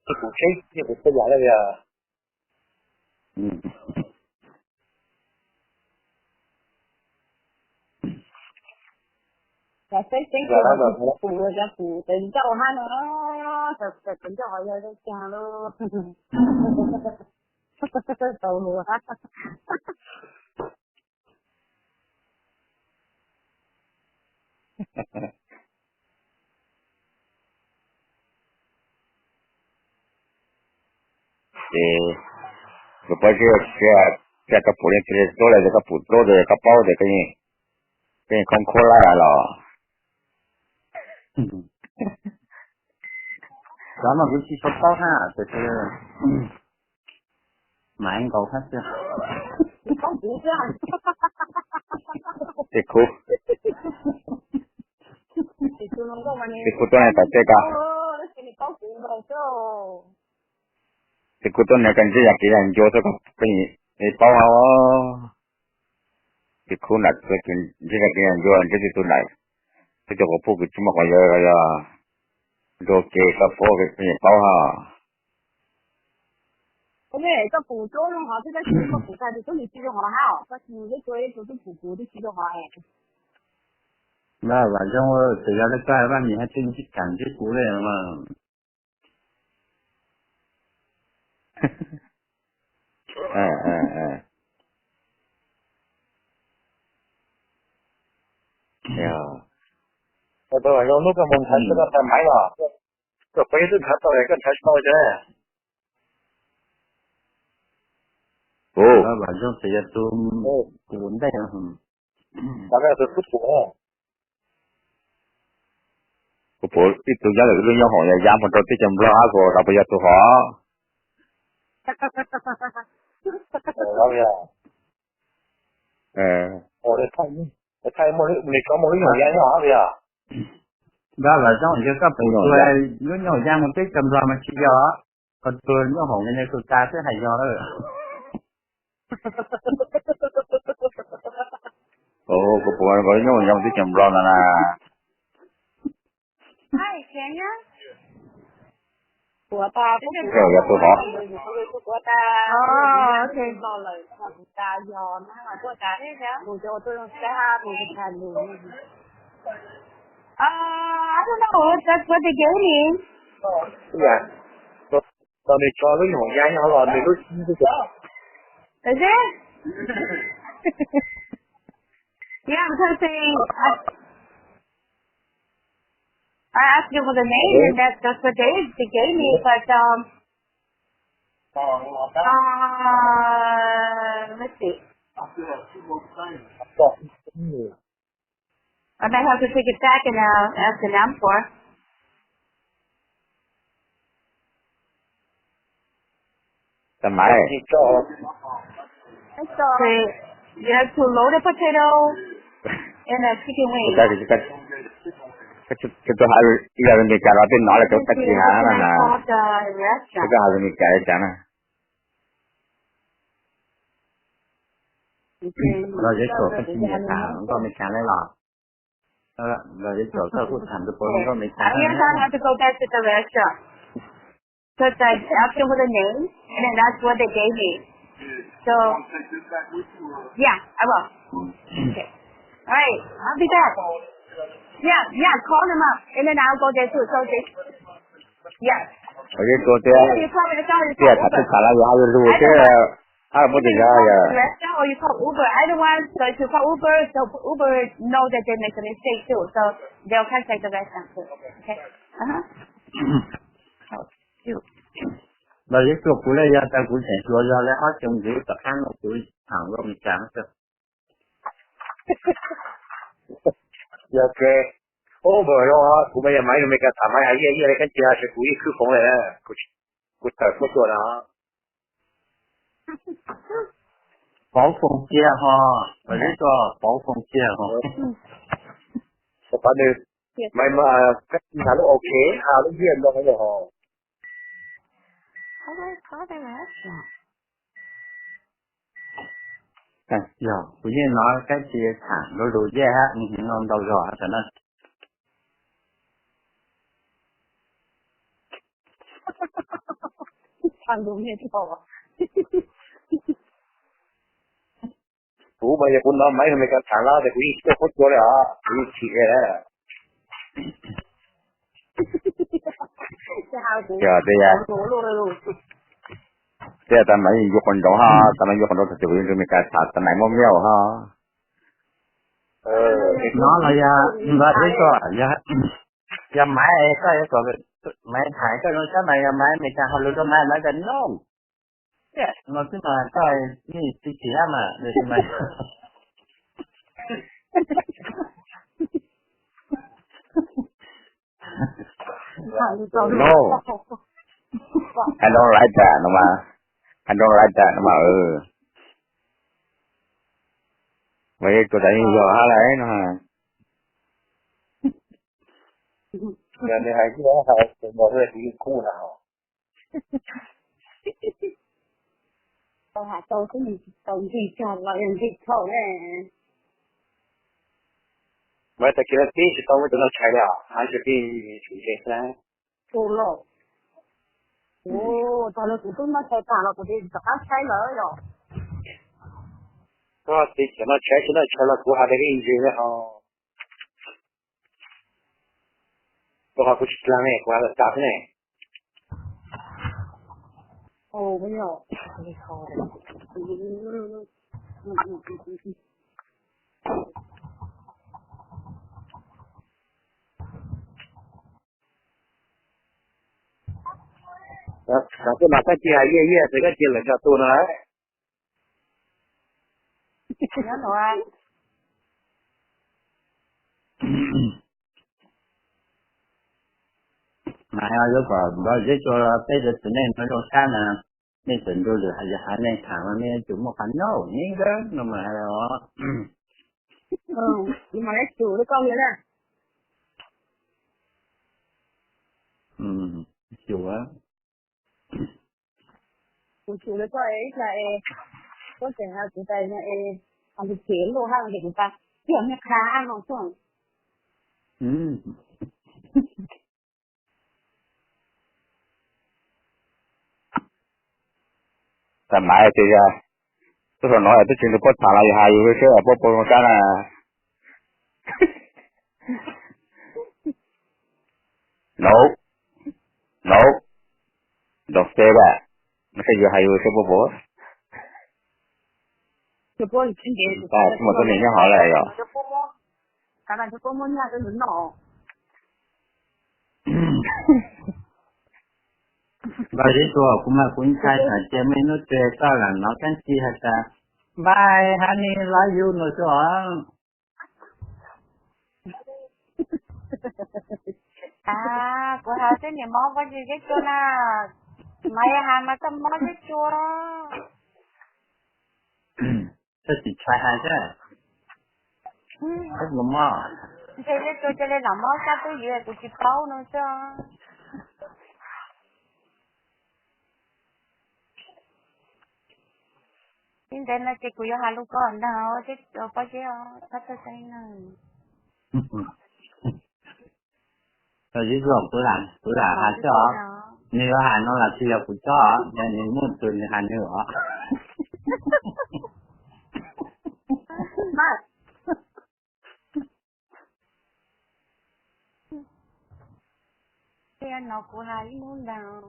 Ces kuv tsheb ces kuv txhua yam li tias Cov seb seb kuv, kuv tus ncauj hab no, tus ncauj ho yog zoo caag lauj. Tau lug. Ces kuv paub tsis, tsis, tsis koj pum leej twg tuab lawm, koj pum tuab tus koj paub tias koj yeej khoob khuab lawm los. Cov no kuv tsis tshua paub hab, tab sis mas nkaus hab xwb. Ces kuv, ces kuv tuab neeg tom tej ko, ces kuv tuab neeg koj ntsib yam kev yam ncua xwb, koj paub hab. Ces kuv ntawm ntsib yam kev yam ncua, ntsib tug ntawm, tib tug quas puj kws tsis muaj quas yawg los yog nrug kev koj paub, koj yeej paub hab. Npaj vam zoo, txawm yog li koj hais Vaj Mim hab tsis kam ntsib kuv li mas. Npaj vam zoo, hnub koj mus nrhav tau koj tais maiv los, koj peb twb nrhav tau, koj nrhav tsis tau ces. Npaj vam zoo, txawm yog tus pum ntej, tus xub pum. Kuv pum ib tug nyob lawm lub nyooj hoom yaj yaj mus rau teb chaws Nplog hab, kuv xav puas yog tus hov. Npaj vam zoo, yog koj pum tus lub nyooj hoom yaj mus teb chaws Nplog mas tsis yog, koj tus nyooj hoom nyob Amelikas xwb hais yog lawm. Kuv pum nkaus lub nyooj hoom yaj mus teb chaws Nplog ntawd na. Yog tus hov. I don't know, that's what they gave me. Los nws tso lub nyooj hoom yaj nyob los nws lub xib. Is it? Yeah, because they, I, I asked you for the name, and that's, that's what they, they gave me, but, um, uh, let's see. I might have to take it back and, uh, ask the Nam for. Tais maiv. So, you have to load a potato and a chicken wing. Koj tsis tau has ib yam li Amelikas los twb nov lawm, koj tsis has na. Koj has li Amelikas li cas na? Los Zeb Tuam, koj tsis nyiam tham nkauj Amelikas li los? Los Zeb Tuam, koj kuj tham tus puav nkauj Amelikas. Because I asked them for the name, and then that's what they gave me. So, yeah, I will. Okay. All right, I'll be back. Yeah, yeah, call them up, and then I'll go there too. So they, yeah. Los Zeb Tuam thiab, tias tham tub tham los yog hais lus thiab, hab muab tus yog yog. Or you call Uber, either one. So if you call Uber, so Uber know that they make a mistake too, so they'll contact the restaurant too. Okay. Los Zeb Tuam, kuv li yog tas kuv tseem hluas zog li ob xyoos ntxiv, tom qab no kuv tham nkauj Amelikas xwb. Yog ke, Uber zoo, kuv mas yog maiv Amelikas tham maiv hais ib yam li kab cia, tab sis kuv yeej khwb phoov li, kuv tawm kuv tuaj na. Pauv Foom Cia ho, Los Zeb Tuam, Pauv Foom Cia ho. Maiv mas kab cia lub OK, lub hiaj no ho. Yog kuv yeej hnov kab cia tham lub lus yeej hab, no ntau zog hab tas na. Thaum ub mas yog kuv hnov Maiv Amelikas tham lawm ces kuv yeej tsis tuaj qhuab cua li os, kuv yeej chim li. Yog tias, tias tas Maiv yuav quas nraud ho, tas Maiv yuav quas nraud thaum twg kuv yuav nrog Amelikas tham tas Maiv muaj miaj ho. Hnov los yog, yog Maiv koj, Maiv tham koj zoo sab mas yog Maiv Amelikas ho lus rau Maiv, Maiv tias no. Tias no xwb mas koj yeej tsis chim mas. No, I don't like that no mas, I don't like that no mas. Mas tus tas yeej yog hab lawm no. Nws hais tias hais tus npau hu tus yeej kub na. Tau has tau xwb, nws tsis tau ntseeg tag los yog ntseeg thaum ne. Mas tag kis no tib tsis tau muaj cov no tshais li os, hais tias peb tsum ntseeg xwb. Txog no kuv twb muab tshais tag los kuv twb rov qab saib lawm yom. Koj tib cov no tshais, tsis no tshais los kuv hais tias peb ntseeg li ho. Rau qhov kuv tsis dlaag ne, kuv hais lawm tas xwb ne. Xav tuaj mas koj cia hais yiaj yiaj, txawm koj cia lawm cov tus no lawm. Mas yuav kom npawg Zeb Tsua peb cov txiv neej no zoo sab na, nej txawm nrug lwm yog haiv neeg tham mas nej yuav tsum muaj qhov noj neb nkawd no mas hais os. Tsum. Kuv tsum li koj es ib txhia es, koj tseem hais kuv tas hais tias luj hab ces kuv tas tiam niag qha no xwb. Tas Maiv tias yog, tub saum no twb tsis nrog puab tham los yog hais yus seb puab puas zoo sab na. No, no, don't say that. No seb yus hais yus seb puab puas. Tsis muaj tuab neeg nyob hov lawm yom. Npawg Zeb Tsua, kuv mas kuv ntshai hais tias muaj ib hnub twg koj lam hnov kab ci hais tias npawg Honey love you no xwb os. Kuv hais xwb niam mob pob ntseg Zeb Tsua na, mas yog hais mas koj mob Zeb Tsua. Koj tsis tshua hais xwb. Koj mob. Ntshe Zeb Tsua cia li lam mob sab tub yim kuv tsis paub no xwb. Ib ntawd no ces kuv yuav hais lus koj ntag, Zeb Tsua pob zeb os, txhob txhawj xeeb na. Zeb Tsua, kuv lam, kuv lam hais xwb os. Nws yuav hais no los tsis yog kuv txhob os, yog nws muaj tus nws hais nws os. Hnov kuv hais ib hnub ntag.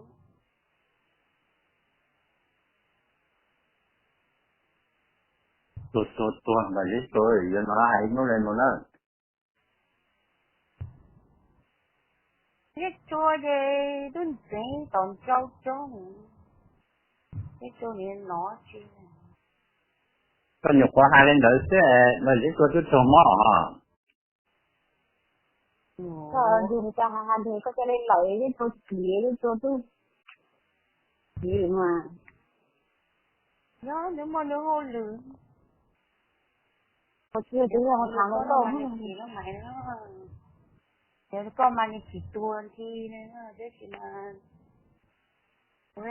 Tua tua tua, npawg Zeb Tsua, yuav hnov hais ib hnub li no na. Zeb Tsua ces tub ntxeev tom ntsau coob, Zeb Tsua niam no tsis. Koj nyuam qhuav hais li ntawd xwb, npawg Zeb Tsua twb raug mob os. Koj nrug nws tas hais nrug koj cia li lawm, Zeb Tsua txiv, Zeb Tsua tub txiv mas. Yog nws muaj nws hauj lwm. Koj tsis yog tus yog tham hluas nkauj. Koj mas nws tsis tuag nthi, tab sis mas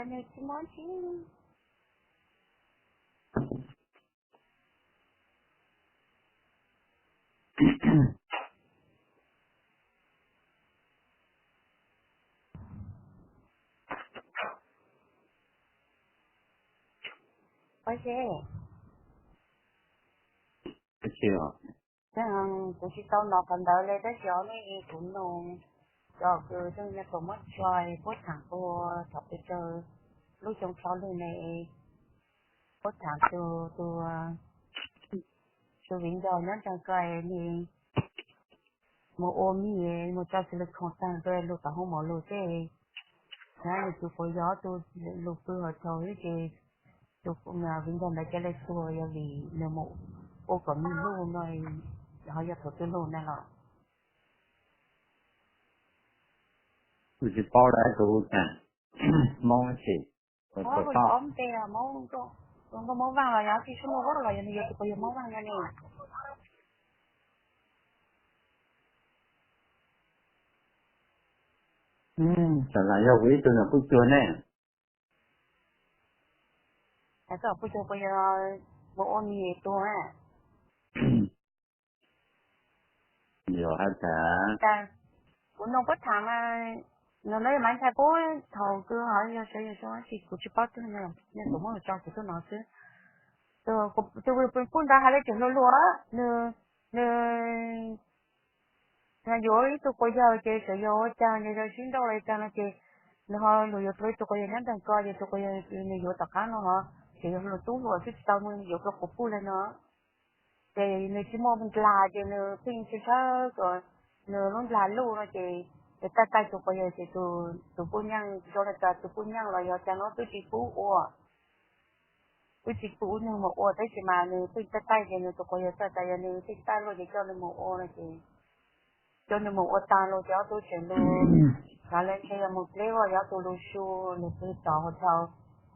nws tsis mob nthi. Ua tsi, kuv tsis tau hnov qhov ntawd li tab sis ob hnub no kuv nug cov kws tub nyiag tuaj muab tso, puab tham ua thaum pes tsawg lub xyoo tso lug ne, puab tham tus, tus viv ncaus nyob nraag ko ne, mus ua mi, mus tso silicone taag rua lug tom hoo maum lug tej, na nws tus quas yog tus lug pw hauv thaum ub ces tus viv ncaus ntawd ca le tuag yog vim nws mus ua kom me lug no, ho yog thaum twg lug na los. Kuv tsis paub lawm tus hu cas, Hmoob tsis, kuv tsis paub. Nkauj Hmoob Vaaj los yog tsi, Suab Nuj Vaaj los yog nws yuav tus quas yawg Hmoob Vaaj no ne. Tam lam yog kuv ib tug nam puj cuag ne. Nam puj cuag puas yog mus ua mi tuag? Yog has tas, kuv nug puab tham mas, nws lawv mas ntshai puab thaum kws ho yog sawv yog sawv tsi kuv tsis paub twg, nws tus muab tso kuv tuaj no xwb. Tus puj ntawd has le tseem hluas hluas, nws, nws yuav ib tug quas yawg ces txawm yog ua cas, yog sib nrauj los cas no ces nws ho lug yuav tau ib tug quas yawg nyob nraag ko ces tus quas yawg nws yuav tom qaab no ho tseem yog hluas tub hluas xwb tsis tau mus yuav dlua quas puj le no. Ces nws tsis muaj ndlag ces nws pheej tshawb tshawb kom nws lub ndlag luj no ces, ces taij taij tus quas yawg ces tus puj nyaaj zoo le tas tus puj nyaaj los yog cas no twb tsis pub ua, twb tsis pub ua neeg mus ua tab sis mas nws pheej taij taij ces nws tus quas yawg txawj tas yog nws pheej taij luaj ces coj nws mus ua no ces, coj nws mus ua taag lug ces ob tug tseem lug, txhad le ntshe yog mus dleb ua yog ob tug lug su, lug pw tom hauv thaum,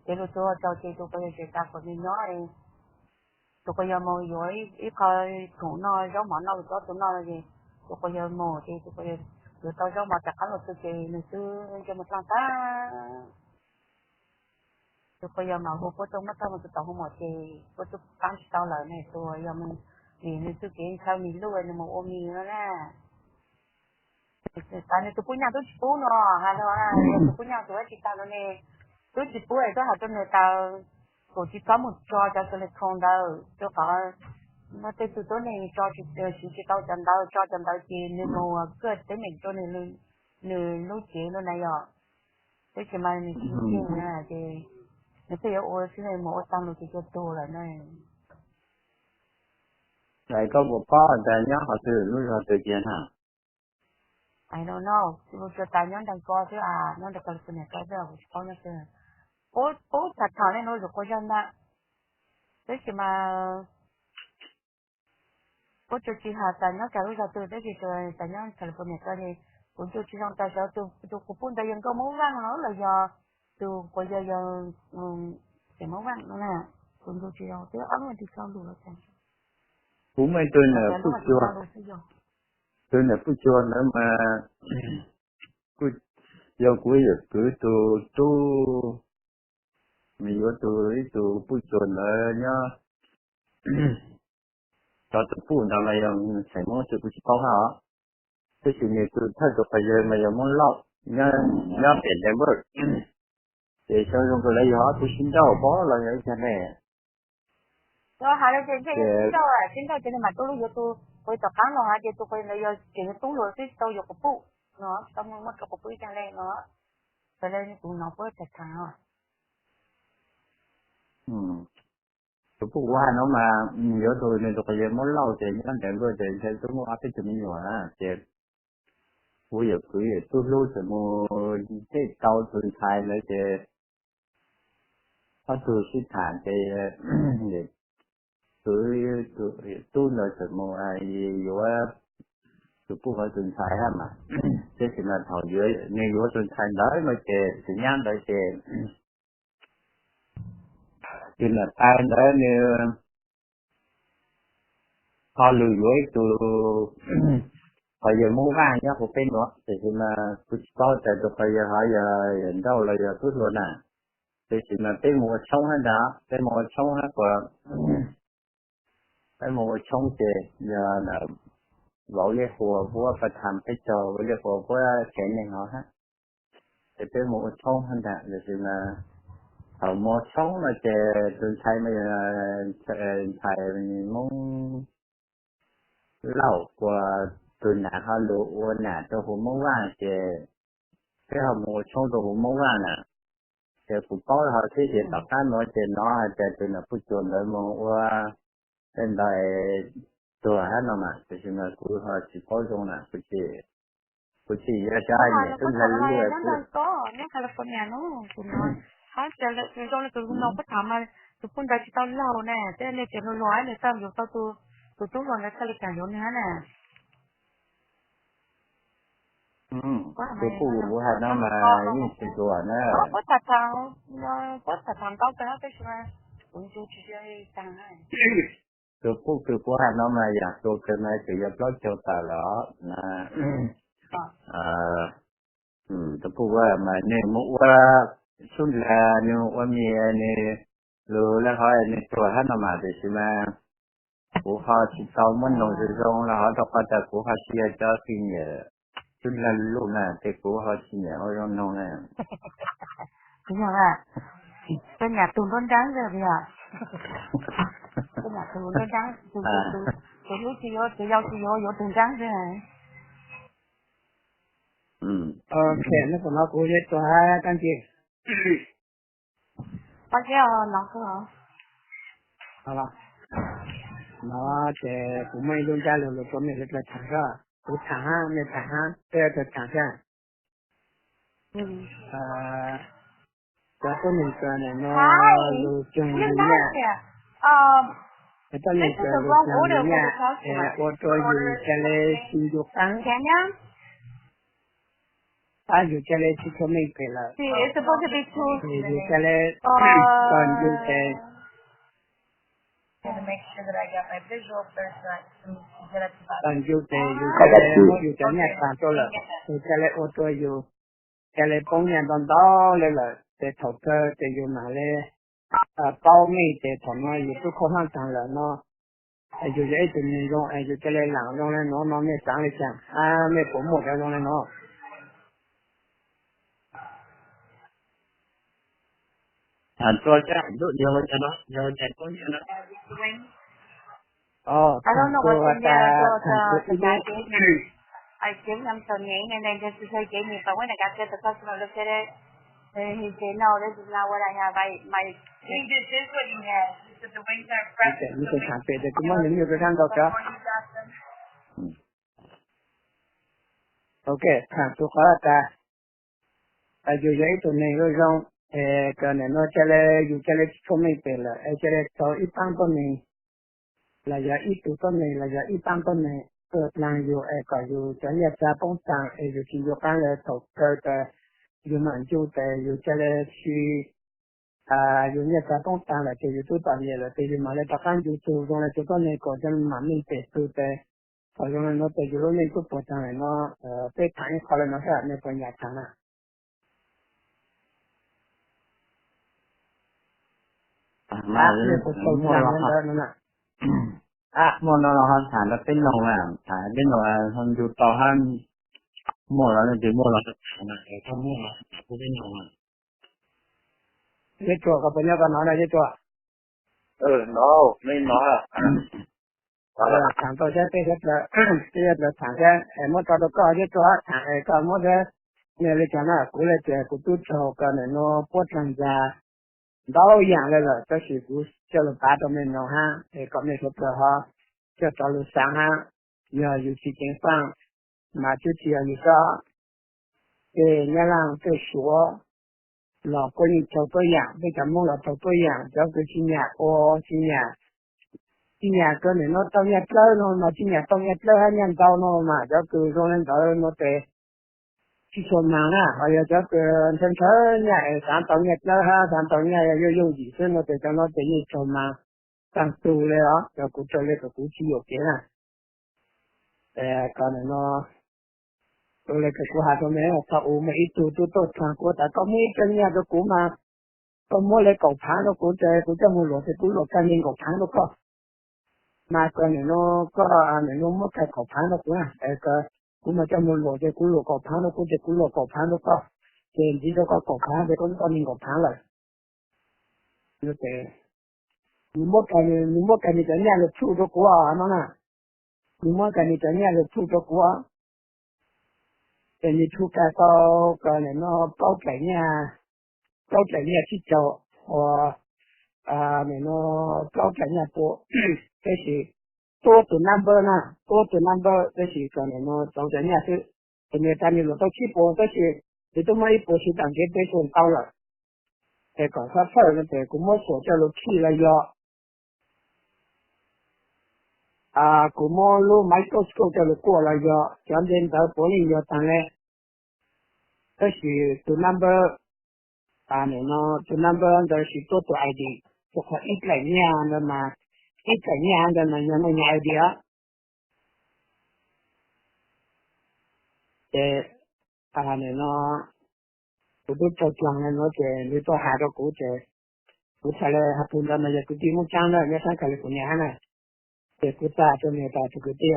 ces lug pw hauv thaum ces tus quas yawg tseem tas kom nws nyob, tus quas yawg mus yuav ib qho khoom noj zaub mov noj lug rau ob tug noj no ces tus quas yawg mus ces tus quas yawg yuav tau zaub mov rov qaab lug txug ces nws xub ntsej muag dlaaj tag. Tus quas yawg mas hu puab tuaj muab txog mus txug tom hoo maum ces puab tub qaab tsis tau lawm ne, tus yog vim nws txuj kev ntshaw nws luj nws mus ua mis no na. Tas nws tus puj nyaaj tub tsis pub no, has rua tus puj nyaaj tus dab tsi tas no ne, tub tsis pub es tub has rua nws tas, kuv tsis txhob mus tso cov silicone ntawd rua qhov muaj tej tug tuab neeg tso tsis, siv tsis tau cov ntawd, tso cov ntawd ces nws mus kawj teeb meem rua nws lub cev no na yog. Tab sis mas nws tsis yeej na ces nws pheej yuav ua xwb, mus ua taag lug ces cua tuag lawm na. Koj puas paub tas nyob qhov twg lub zog twg tiag na? I don't know, lub zog tas nyob nraag ko xwb as, nyob nraag California ko xwb, kuv tsis paub nyob twg. Puab tham tham le nuav zuj quas zog ntag, tab sis mas puab tsuas tsis has tas nyob kag lub zog twg, tab sis tas nyob California ko es kuv ncu tsis zoo tas sawv tus quas puj ntawd yog Nkauj Moob Vaaj no los yog tus quas yawg yog Xeem Moob Vaaj no na, kuv ncu tsis zoo twb ob lub twg tau lug los tas. Kuv muaj ib tug nam puj cuag, tus nam puj cuag ntawd mas yog kuv yawm kwv tus tub, nws yuav tus ib tug puj cuag ntawd nyob, cov tus puj ntawd mas yog Xeem Moob twg kuv tsis paub hab os. Tab sis nws tus thawj tus quas yawg mas yog Moob Lauj, nyob pem Denver. Ces xyov zoo kawg lawv yog ob tug sib nrauj pob los yog ib cag ne. Has le ces ntshe yog sib nrauj, sib nrauj ces nws mam tuaj lug yuav tus quas yawg tom qaab no has ces tus quas yawg ntawd yog tseem yog tub hluas xwb tsis tau yuav quas puj no, tsis tau muaj rau quas puj ib cag le no. Txawm le kuv hnov puab tham tham os. Tus puj kuv has no mas yuav tus, nws tus quas yawg Moob Lauj ces nyob Denver ces ntshe twb muaj ob peb tug me nyuam na ces kuv yawm kwv yawm tub hlub txawm mus ntsib tau tus ntxhais ntawd ces ob tug sib tham ces yawm kwv yawm tub ntawd txawm mus yuav tus puj hov tus ntxhais hab mas. Tab sis mas thaum nws yuav tus ntxhais ntawd no ces tus nyab ntawd ces tus nam tais ntawd nws ho lug yuav ib tug quas yawg Moob Vaaj nyob hauv peb nuav, tab sis mas kuv tsis paub tas tus quas yawg hov yog yawm nrauj los yog tub hluas na. Tab sis mas peb mus ua tshoob hab ntag, peb mus ua tshoob hab kuas peb mus ua tshoob ces yog vauv Liaj Huas puab pas tham peb caug, vauv Liaj Huas puab tsev neeg hov hab. Ces peb mus ua tshoob hab ntag, tab sis mas Thaum mus tshoob no ces tus ntxhais, ntxhais Hmoob Lauj, ua tus nam ho lus ua nam rau hu Hmoob Vaj ces peb ho mus ua tshoob rau hu Hmoob Vaj na. Ces kuv paub ho thiab ces tom qab no ces hnov hais tias tus nam puj cuag ntawd mus ua tej ntawd tuag hab no mas, tiam sis mas kuv ho tsis paub zoo na, kuv tsis, kuv tsis yog xyov hais niam tub ntxhais lub lub. Nyob California no, tus no, hab zoo li tus no puab tham mas tus puj ntawd tsis tau laug ne, tej nej tias luag luag nws tau yuav tau tus tub hluas ntawd txhaj li kaam yuav nws hab na. Tus puj kws kuv hais no mas yeej tsis hluas na. Puab tham tham nkauj kawg tab sis mas kuv ncu tsis taag. Tus puj kws kuv hais no mas yaam hluas kawg mas tseem yuav plaub caug tawm los na. Tus puj mas nws mus ua sub ntag, nws ua mis, nws lug lawm hov nws tuag hab no mas, tiam sis mas kuv ho tsis tau muab noog zoo zoo los hov rau qhov tas kuv ho tsis yog cov xib nyam sub ntag lug na, ces kuv ho tsis nyiam ua zoo noog na. Koj nyam tug nruab nreeb, koj nyam tug nruab nreeb, tus hlub tsis yuav, tus yau tsis yuav, yuav tug nreeb xwb. Ok, nub tom no kuv Zeb Tuam hab Kab Ncis. No ces kuv muaj ib lub ntsab lug lug rua mej sawv dlawg thaam, kuv thaam hab, mej thaam hab, peb sawv dlawg thaam sab. Cov tuab neeg kws no lug coog lug nyaj, cov tuab neeg kws lug coog lug nyaj, ua rua yug ca le tsis ncu qaab, ab yug ca le tsis tshua meej pem lawm, yug ca le tog ncu tes, tog ncu tes yug ca le muab yug cov nyaj taag tuaj lawm, yug ca le ua rua yug ca le poob nyaj ntau ntau le lawm, ces thaum kawg ces yug mam le paub meej ces thaum no yug tub khaub hlaab taag lawm no, yug yog ib tug neeg zoo es yug ca le laam zoo le nuav no, mej xaav le caag, mej puas muaj cov zoo le nuav? Thaam tuaj sab ntuj yog ua cas no, yog ua cas tuaj no. Thaam tuaj tas thaam tuaj ib lub. Nws thaam pem tes kuv muab nws nyuj rua sab nkaus tso. Ok, thaam tus qhov tas yug yog ib tug neeg zoo zoo, es kws nim no ca le yug ca le tsis tshua meej pem lawm es ca le tau ib paab tuab neeg los yog ib tug tuab neeg los yog ib paab tuab neeg ua dlaag yug es kom yug cov nyaj txag poob taag es yug tsis ncu qaab le, thaum kawg tas yug mam ncu tes yug ca le tsis, yug nyaj txag poob taag lawm ces yug tub txom nyem lawm ces yug mam le rov qaab ncu tug zoo le tug tuab neeg kom cov mam meej pem tug tes, thaum zoo le nuav tes yug lub neej tub puag taag lawm no. Peb thaam ib qho le nuav sab, mej puas nyam thaam na? Muaj no los ho thaam rau peb noog, thaam peb noog ho ncu tau hab, muaj los leej twg muaj los thaam na, thaam peb noog. Zeb Tuam, koj puas nyob koj no na Zeb Tuam? Thaam tau sab peb sab, peb sab thaam sab es muab tso rau koj Zeb Tuam thaam es koj muab sab. Nws le caag na, kuv le tias kuv tub tsaug kws nim no puab dlaag ntxag ntau yaam le lawm tab sis kuv coj lug pav rau mej noog hab es kom mej sawv dlawg ho coj rov lug xaav hab. Yog yug tsis ceev faaj mas twb tsis yog yug sab, tej Nyab Laaj tej Suav los kuj yeej raug tuab yaam, peb cov Moob los raug tuab yaam, cov kws tsis nyam ua tsis nyam, tsis nyam kws nim no tau nyaj dlawb no mas tsis nyam tau nyaj dlawb hab nyaj ntau no mas cov kws zoo le ntawd no tes tsis tshua maag na, ho yog cov kws ntshaw ntshaw nyaj es xaav tau nyaj dlawb hab xaav tau nyaj yooj yooj yim xwb no tes cov no tes yeej raug maag taag tug le os, cov kuv raug le kom kuv tsis yuam kev na. Kws nim no tus le kws kuv has rua mej, thaum u muaj ib tug tub tuaj thaam kuv tas koj muab ib txoj nyaj rua kuv mas koj muab le kaum phaav rua kuv tes kuv coj moog luam tes kuv luam kag neeg kaum phaav rua koj. Mas kws nim no koj nim no muab kag kaum phaav rua kuv na, kuv mas coj moog luam tes kuv luam kaum phaav rua kuv tes kuv luam kaum phaav rua koj, ces ntxiv rua koj kaum phaav tes koj tau neeg kaum phaav lawm. Ces nws muab kiag nws cov nyiaj lug plhu rau kuv no na. Nws muab kiag nws cov nyiaj lug plhu rau kuv, ces nws plhu kiag tau kom nim no plaub daim nyiaj, plaub daim nyiaj tsib caug, uas nim no plaub daim nyiaj pua, tab sis tuab tus number na, tuab tus number tab sis kom nim no tau cov nyiaj xwb. Ces nws tas nws luam tau tsib puas tab sis nws twb muab ib puas siv tam kev peb xu tau lawm. Ces kom txhob txhawj no ces kuv muab xuam coj lug khij los yog kuv muab lub microscope coj lug kuaj los yog cov npe ntawd puav leej yog taag le. Tab sis tus number, nim no tus number ntawd siv tuab tus ID, rau qhov ib daim nyiaj ntawd mas, ib daim nyiaj ntawd mas yog nej nyiaj ID. Ces nim no kuv twb raug dlaag le nuav ces nws tuaj has rau kuv ces kuv txhais le has pug ntawd mas yog kwv tij Moob Tsaab na, nyob saab California hab na. Ces kuv txhais rau nws tas tus kwv tij,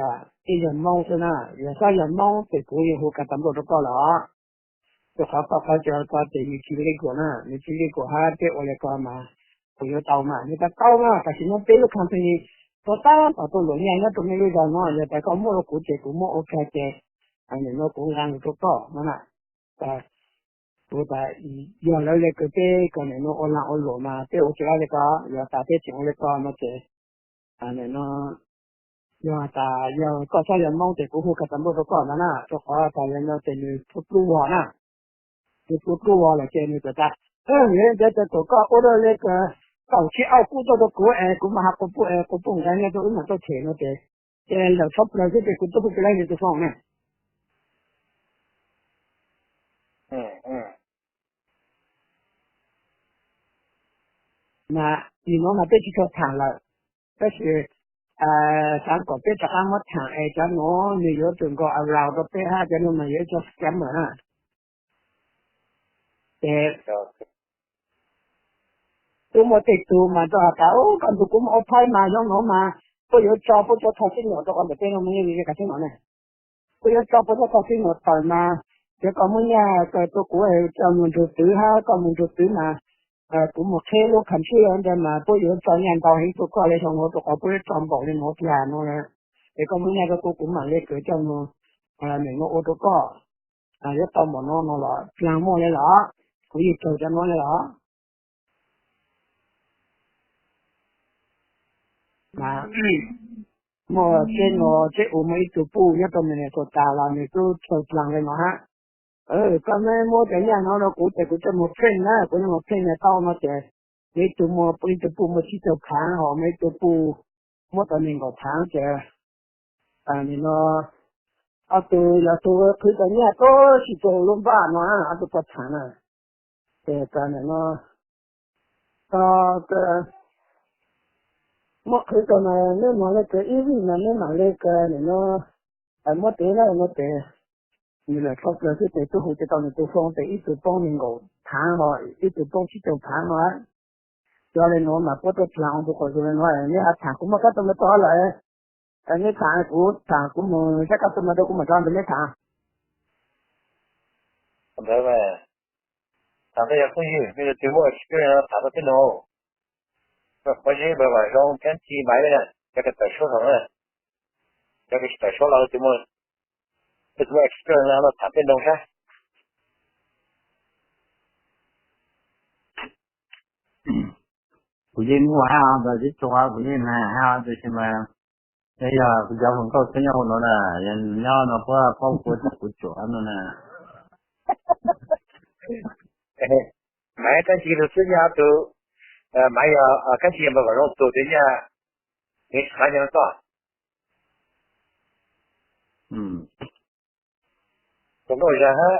ib yog Moob xwb na, yog xob yog Moob ces kuv yeej hu kas tas npluaj rau koj lawm os. Rau qhov koj qhov cov ko ces nws tsis legal na, nws tsis legal hab peb ua le ko mas kuv yuav tau mas nws tas tau mas tam sim no peb lub company tau tab tom tuaj luam nyiaj nyob rau mej lub zog no, yog tas koj muab rau kuv ces kuv muab ua kag ces nim no kuv nqaa lug rau koj no na. Kuv tas yog lawv le kws peb kom nim no ua lag ua luam mas peb ua tsis laib le ko, yog tas peb tseem ua le ko no ces nim no yog tas yog koj xob yog Moob ces kuv hu kas tas npluaj rau koj ntag na, rau qhov tas yog no ces nws plub vog na, nws plub vog lawm ces nws txawm tas, nws ntiav tas kom koj ua le kaum tsib auj kub tuaj rau kuv es kuv mam has quas puj es quas puj nqa nyiaj rau wb mam tuaj them no ces, ces lawm tshaj plaws xwb ces kuv twb hu tsis laib nws tus phone na. Mas nim no mas peb tsis tshua tham lawm, tab sis xav kom peb rov qab muab tham es cov nuav nws yuav tsum nkaus around rau peb hab, cov nuav mas yuav ib co scammer na. Ces twb muaj tej tug mas rau has tas, koj nrug kuv mus ua phaib mas zoo nuav mas puab yuav tso puab cov thaj sib num rau qhov ntawm peb nuav mas yeej li kav teb no ne. Puab yuav tso puab cov thaj sib num tawm mas, yog koj muab nyiaj kws rau kuv coj mus nrug twv hab koj mus nrug twv mas kuv mus qheb lub country ntawd mas puab yuav tso nyiaj ntau heev rau koj le xyoo nuav rau qhov puab yuav tso npaum le nuav tiag no. Es koj muab nyiaj rau kuv, kuv mam le kws coj mus, nim no ua rau koj, yuav tau npaum no no los dlaag muaj le los, kuv yeej raug cov nuav le los. Mas muaj tsheb nuav, tsheb u, muaj ib tug puj nyob rau Minnesota los nws twb raug dlaag le no hab. Koj muab cov nyiaj no rau kuv ces kuv coj mus print na, kuv coj mus print tau no ces muaj ib tug, muaj ib tug puj muaj tsib caug phaav, ho muaj ib tug puj muab tau nees nkaum phaav ces nim no ob tug, yog tug qhwv tau nyiaj tub sij tug lub npaj no ob tug puab tham na. Ces nim no muab qhwv tau mas neb mam le kws ib vij mas neb mam le kws nim no muab tev na, muab tev. Nws lam tshaj plaws xwb ces twb hu tsis tau nws tus phone ces ib tug poob nees nkaum phaav ho ib tug poob tsib caug phaav no. Cov le nuav mas puab tuaj dlaag ua tus quas zug le nuav, neb ho tham kuv muaj kab tug mas rau lawm. Neb tham kuv, tham kuv mus saib kab tug mas rau kuv mam rov nrug neb tham. Ntawd mas tham ntawd yog phooj ywg, mej leej twg muaj experience tham rau peb nug. Qhov zeb npawg Vam Zoo Kab Ci Maiv na, cov kws tawm suab zoo na, cov kws tsis tawm suab los leej twg muaj, leej twg muaj experience no tham peb nug saib. Kuv yeej muaj hab, tab sis tsis tshua, kuv yeej hnav hab, tab sis mas yog kuv cov hluas nkauj xwb nyob hauv no na, yog nws nyob no puab paub kuv tsuam kuv tsuam no na. Maiv Kab Ci tus xwb nyob tus, Maiv yog Kab Ci npawg Vam Zoo tus twg nyob, nws tsis qab nyob toj. Tus nkauj zag hab,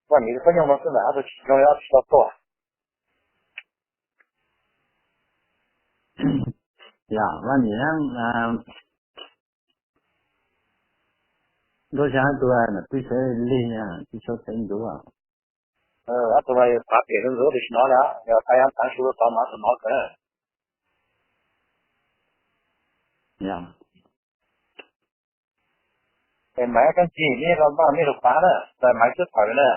Vaj Niam tus khaub ncaws no xwb ntawm ob tug tsis zoo li ob tug tsis tau tuaj. Yog Vaj Niam, nkauj zag hab tus nam twb sawv lig, twb sawv tsees ntxuv. Ob tug mas yog pav pem ntxuv tus tsis hnov li, yog tau yog taav su tod mas ob tug hnov kawg. Yog. Es Maiv Kab Ci, neb los npaj mej lug pav na, tas Maiv twb tawm na.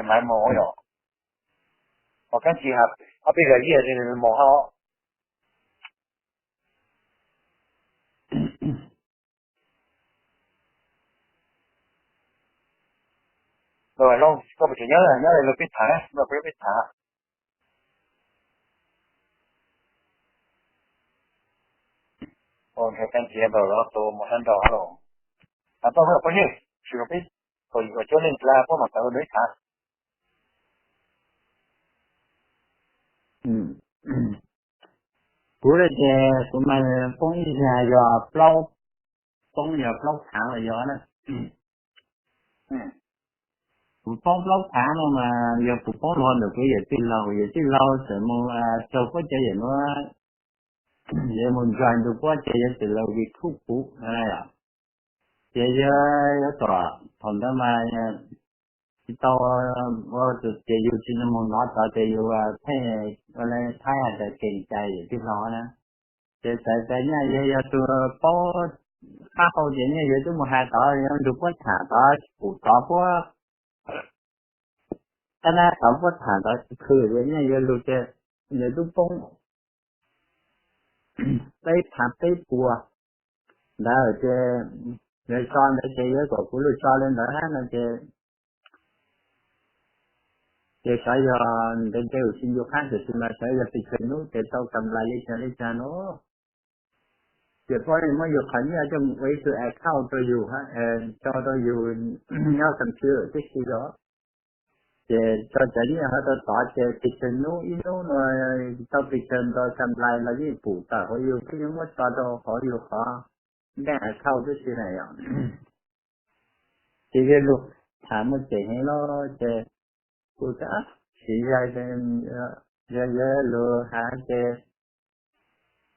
Maiv Moos yom, ho Kab Ntsis hab peb zam yij mus hab. Koj puas tseem nyob, nyob li lug peb tham, nyob peb tham. Ntshai Kab Ntsis npaum los tus mus sab nraud los. Has tau peb peb yig, tsis peb, kom yim kom cuab leej dlaab puab mam tawm lug peb tham. Kuv le ces kuv mas poob ib zag yog plaub, poob yog plaub thaav los yog na. Kuv poob plaub thaav no mas yog kuv poob luag ntawm kuv yawm tij laug, yawm tij laug txawm mus raug puab cov yawm nuav, yawg mus join ntu puab ces yawg txawm los recruit kuv na yom. Ces yawg yuav tom thaum ntawd mas tsis tau ua, ces yus tsis mus nov tod ces yus pheej ua le Thaib has tas keem cai yawm tij laug na. Ces txawm tas nyaj yawg yog tus paub qab hau ces nyaj yawg twb mus has tod, yog nrug puab tham tod, pum tod puab, tab nab tod puab tham tod khw, nyaj yawg lug ces yawg twb poob peb thaav peb puas ntawd ces yawg tso ntawd ces yawg kom kuv lug tso le ntawd hab no ces, ces xyov yog ntev ntev kuv tsis ncu qab tiam sis mas xyov yog pes tsawg hnub ces tau kam nplais li cas li cas no. Ces puab muab yus qhov nyiaj coj mus ua ib tug account rau yus, tso rau yus nyob computer tib si los. Ces tso cov nyiaj hov rau tod ces pes tsawg hnub ib hnub no tau pes tsawg ntau kam nplais los yeej pum tawm hauv yus, peb yeej muab tso rau hauv yus qhov bank account tib si na yom. Ces yawg lug tham muaj ceem heev los ces kuv tab sis yawg, yawg lug has ces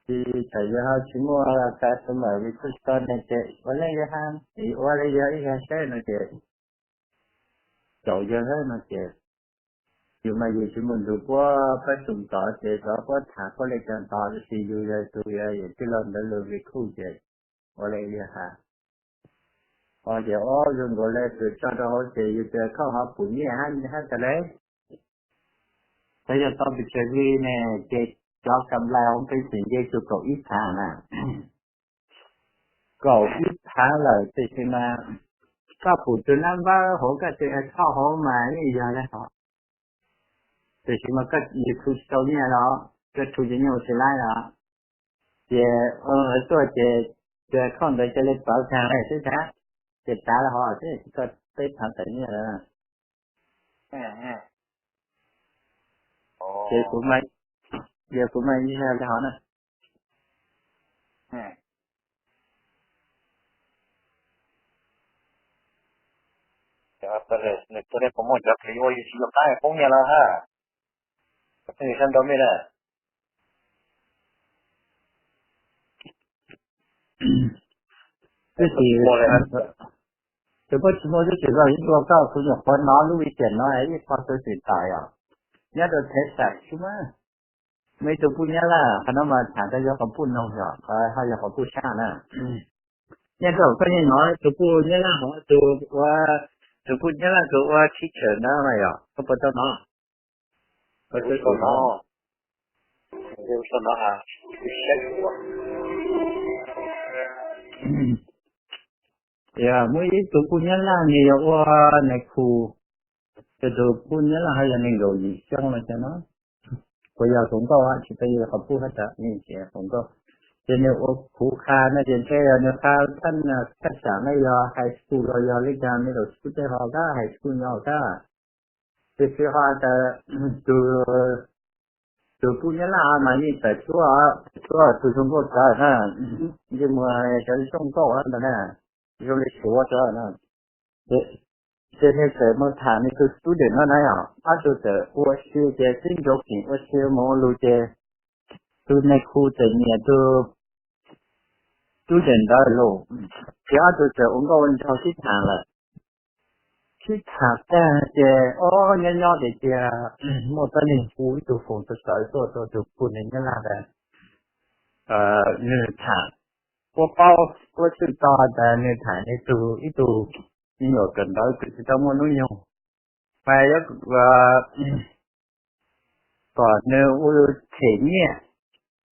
tsis txawm yawg ho tsis muaj customer recruit ne ces ua le yawg has, ua le yawg ib zag saib no ces caum yawg no ces yus mas yus tsis mus nrug puab pab xum tod ces xyov puab tham puab le caag tod, tiam sis yus yog tus yawm tij laug ntawd lug recruit ces ua le yawg has. Ces ob zoo nkaus le kws tso rau hauv ces yus tus account ho pum nyiaj hab tas le. Xyov yog tau pes tsawg li ne, ces cov kam nplais hauv peb tseem nce txug kaum ib thaav na. Kaum ib thaav lawm tiam sis mas koj pum tus nab npawb hauv koj tus account hauv mas yeej yog le hov. Tiam sis mas koj recruit tsis tau nyiaj los, koj recruit cov nyiaj ua tsis laib los, ces tuaj ces tus account ntawd ca le plawv taag le xwb tag, ces tav le hov xwb, koj peb thaav tawm nyiaj lawm. Ces kuv, ces kuv mas ib zag le hov na. Nws puas muaj cov kws ua yus tsis ncu qab poob nyiaj los hab? Koj pheej yus sab nraud mej na. Twb tsis, tus puab tsis muaj twb tsis zoo ib tug, koj kuv nyuam qhuav nov lub weekend no ib qho xwb tsis tawm yom. Nyob rau Texas xwb mas. Muaj ib tug puj Nyab Laj, qhov no mas tham rau yog qhov puj noog yom, qhov hab yog qhov puj sab na. Nyob rau koj yeej nov tus puj Nyab Laj hov, tus ua, tus puj Nyab Laj kws ua teacher ntawd mas yog koj puas tau nov? Koj twb tau nov. Yog muaj ib tug puj Nyab Laj nws yog ua nais khu, tus puj Nyab Laj ho yog nees nkaum yim xyoo los cas no. Puas yog hluas nkauj, tsis tau yog qhov puj hab tas, tsis hluas nkauj. Ces nws ua khuv qha no ces ntshe yog nws qha thaj tsam no yog high school los yog li cas, middle school tej ho kab, high school nyob kab. Tiam sis ho tas tus, tus puj Nyab Laj mas yeej tawm tshuab, tawm tshuab tus zoo nkauj tawv na, yeej muag cov zoo nkauj ntawd na, zoo li Suav tawv na. Ces nws txawm mus tham nws tus student no na yom, ob tug txawm ua si ces sib nrov keem ua si mus ua lus ces tus nais khu txawm nyiam tus student ntawd lawm, ces ob tug txawm ua nkauj ua nraug sib tham lawm. Sib tham tag ces ob nyob nyob tias cia muaj pab neeg hu ib tug foos txawv txawv tuaj rau tus puj Nyab Laj ntawd. Nws tham, puab paub, puab txwj tau tas nws tham nws tus ib tug me nyuam kawm ntawv kws tsis tau muaj hnub nyoog. mas yuav kom nws ua them nyiaj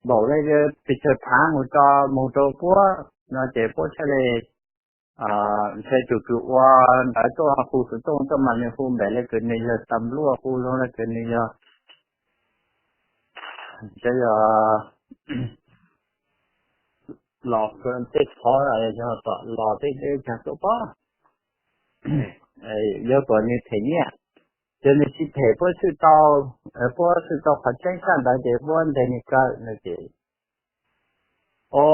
npaum li Peter Pan mus tso mus rau Puab no ces Puab thiaj li ntshe tus kws ua ntawd tuaj hu xov tooj tuaj mas nws hu npaum li kws nws yog tas luaj, hu zoo li kws nws yog, ntshe yog los tej qhov yog tom los tej deb cag tuaj pob, yuav kom nws them nyiaj. Ces nws tsis them Puab xwb tau, Puab xwb tau qhov tseeb tshaj ntawd ces Puab ntes nws kaw no ces, o,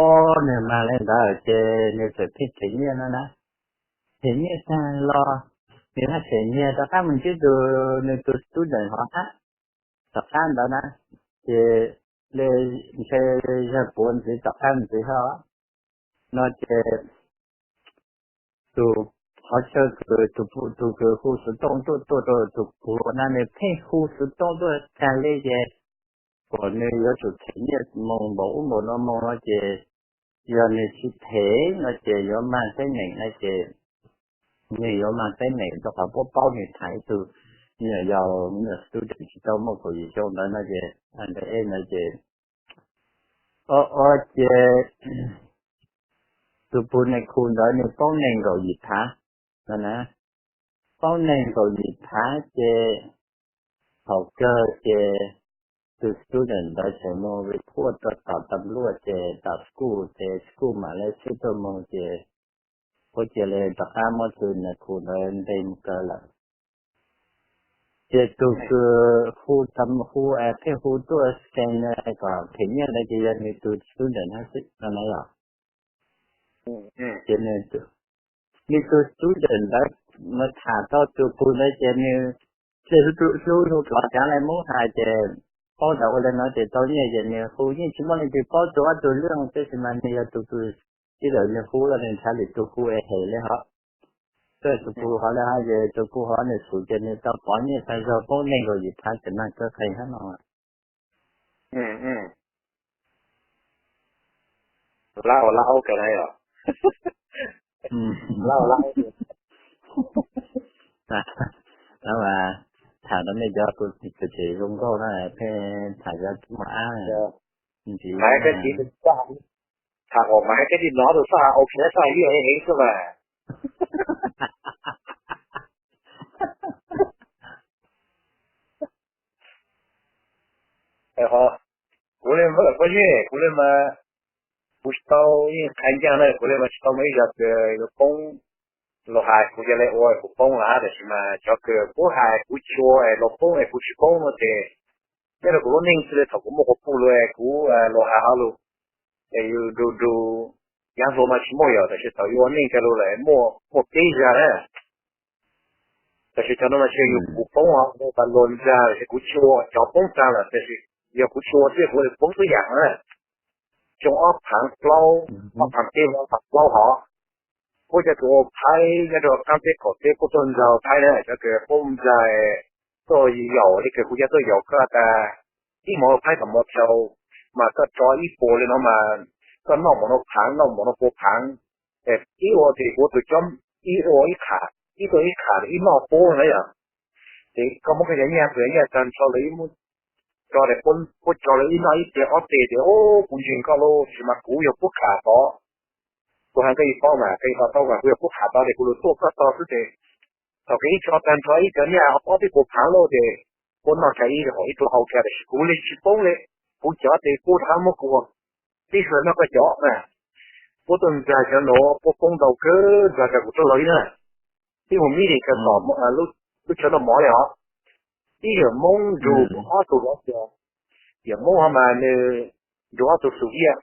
nws mag li ntawd ces nws txawm pheej them nyiaj no na. Them nyiaj tag los nws haj them nyiaj rov qab mus ntsib tus nws tus student hov hab tom qab ntawd na, ces li ntshe yog puav ntxiv tom qab ntxiv hab no ces tus qhov chaw kws tus kws hu xov tooj tuaj tuaj rau tus puav na nws pheej hu xov tooj tuaj tag li ces kom nws yuav tsum them nyiaj mus npaum ub npaum no mus no ces yog nws tsis them no ces yuav mag teeb meem no ces nws yuav mag teeb meem rau qhov puab paub nws tham ib tug nyuam yaus nyuam student tsis tau muaj kaum yim xyoo ntawd no ces ntawd es no ces o o ces tus puav neeg khu ntawd nws poob nees nkaum yim phav no na, poob nees nkaum yim phav ces thaum kawg ces tus student ntawd tseem mus report rau tom tas luaj ces tom school ces school mam li xib tuaj mus ces puab cia li rov qab muab tus neeg khu ntawd ntes mus kaw lawm. Ces tus kws hu, hu, pheej hu tuaj scan kom them nyiaj ntawd ces yog nws tus student hab xwb no na yom. Ces nws tus student ntawd mas tham tau tus puav ntawd ces nws cia li hlub hlub hlub rov cav li Moob hais ces paub ntawd ua li no ces tau nyiaj ces nws hu yeej tsis muaj leej twg paub tus ob tug lwj tab sis mas nws yog tus kws tib lawm nws hu los nws nrhav lwm tus hu es hem li hov. Tus puav hov li hov ces tus puav hov nws xum ces nws tau pov nyiaj tag zog poob nees nkaum yim phav tseem mag kaw qees hab no. Lab ua lab aub kawg na yom. Lab ua lab aub. Tham rau nej cov tus tseem zoo nkauj na, pheej tham cov tub mos ab ntxiv. Mas koj tsis tham, mas koj tsis hnov tus Xab Has ua khiav Xab Has ywj heev xwb mas. Kuv li, kuv li mas, kuv tsis tau, yeej qha ncaj na, kuv li mas tsis tau muaj ib zag kws yuav poob. Luag hais kuv cia li ua kuv poob lawm, tab sis mas cov kws puab hais kuv tsis ua es luag poob es kuv tsis poob no ces nyob rau kuv lub neej xwb li thaum kuv muaj quas puj lug es kuv luag hais hov lug es yus du du, yaav hluas mas tsis muaj yom, tab sis thaum yus ua neej cov lug lawm muaj, muaj peb zag na. Tab sis cov no mas tsis yog yus kuv poob os, pas luag ntag, tab sis kuv tsis ua, cov poob tag lawm, tab sis yog kuv tsis ua thiab kuv poob xwb yam na. Xyoo ob phav plaub, ob phav peb, ob phav plaub hov, puab cov kws ua phaib nyob rau qaab teb kaum teb puab tuaj ntxag phaib na, cov kws puab ntxag tuaj yaum li kws kuv cov tuaj yaum koj tas, ib hmos ua phaib tom motel, mas koj tso ib puas li no mas koj noj npaum no phaav, noj npaum no pua phaav, ib ua ces kuv tus cob ib ua ib qham, ib tuaj ib qham ib noj puab na yom. Ces koj muab koj cov nyiaj, kuv cov nyiaj tag nrho lawv ib muab tso, puab tso lawv ib noj ib tiag ob teg ces kuv ntseeg koj lauj, tab sis mas kuv yog puab qham tod. Kuv hais koj yeej paub mas, koj yeej paub mas kuv yog puab qham tod ces kuv lug tuaj koj tog xwb ces thaum kws ib tso tag nrho ib cov nyiaj ob peb puas phaav lauj ces puab noj tag ib hom ib tug hau kiag, tab sis kuv li tsis poob li, kuv cov tes puab rov qab muab kuv ua tib xwm noj koj cov na. Puab tuaj ntxag cov nuav puab poob ntau kawg, ntxag tag kuv rab laug ib na. Ib mus mib dim kawg tom lub chaw noj mov li os. Ib yawm Moob nrug ob tug, yawm Moob hov mas nws nrug ob tug xus viaj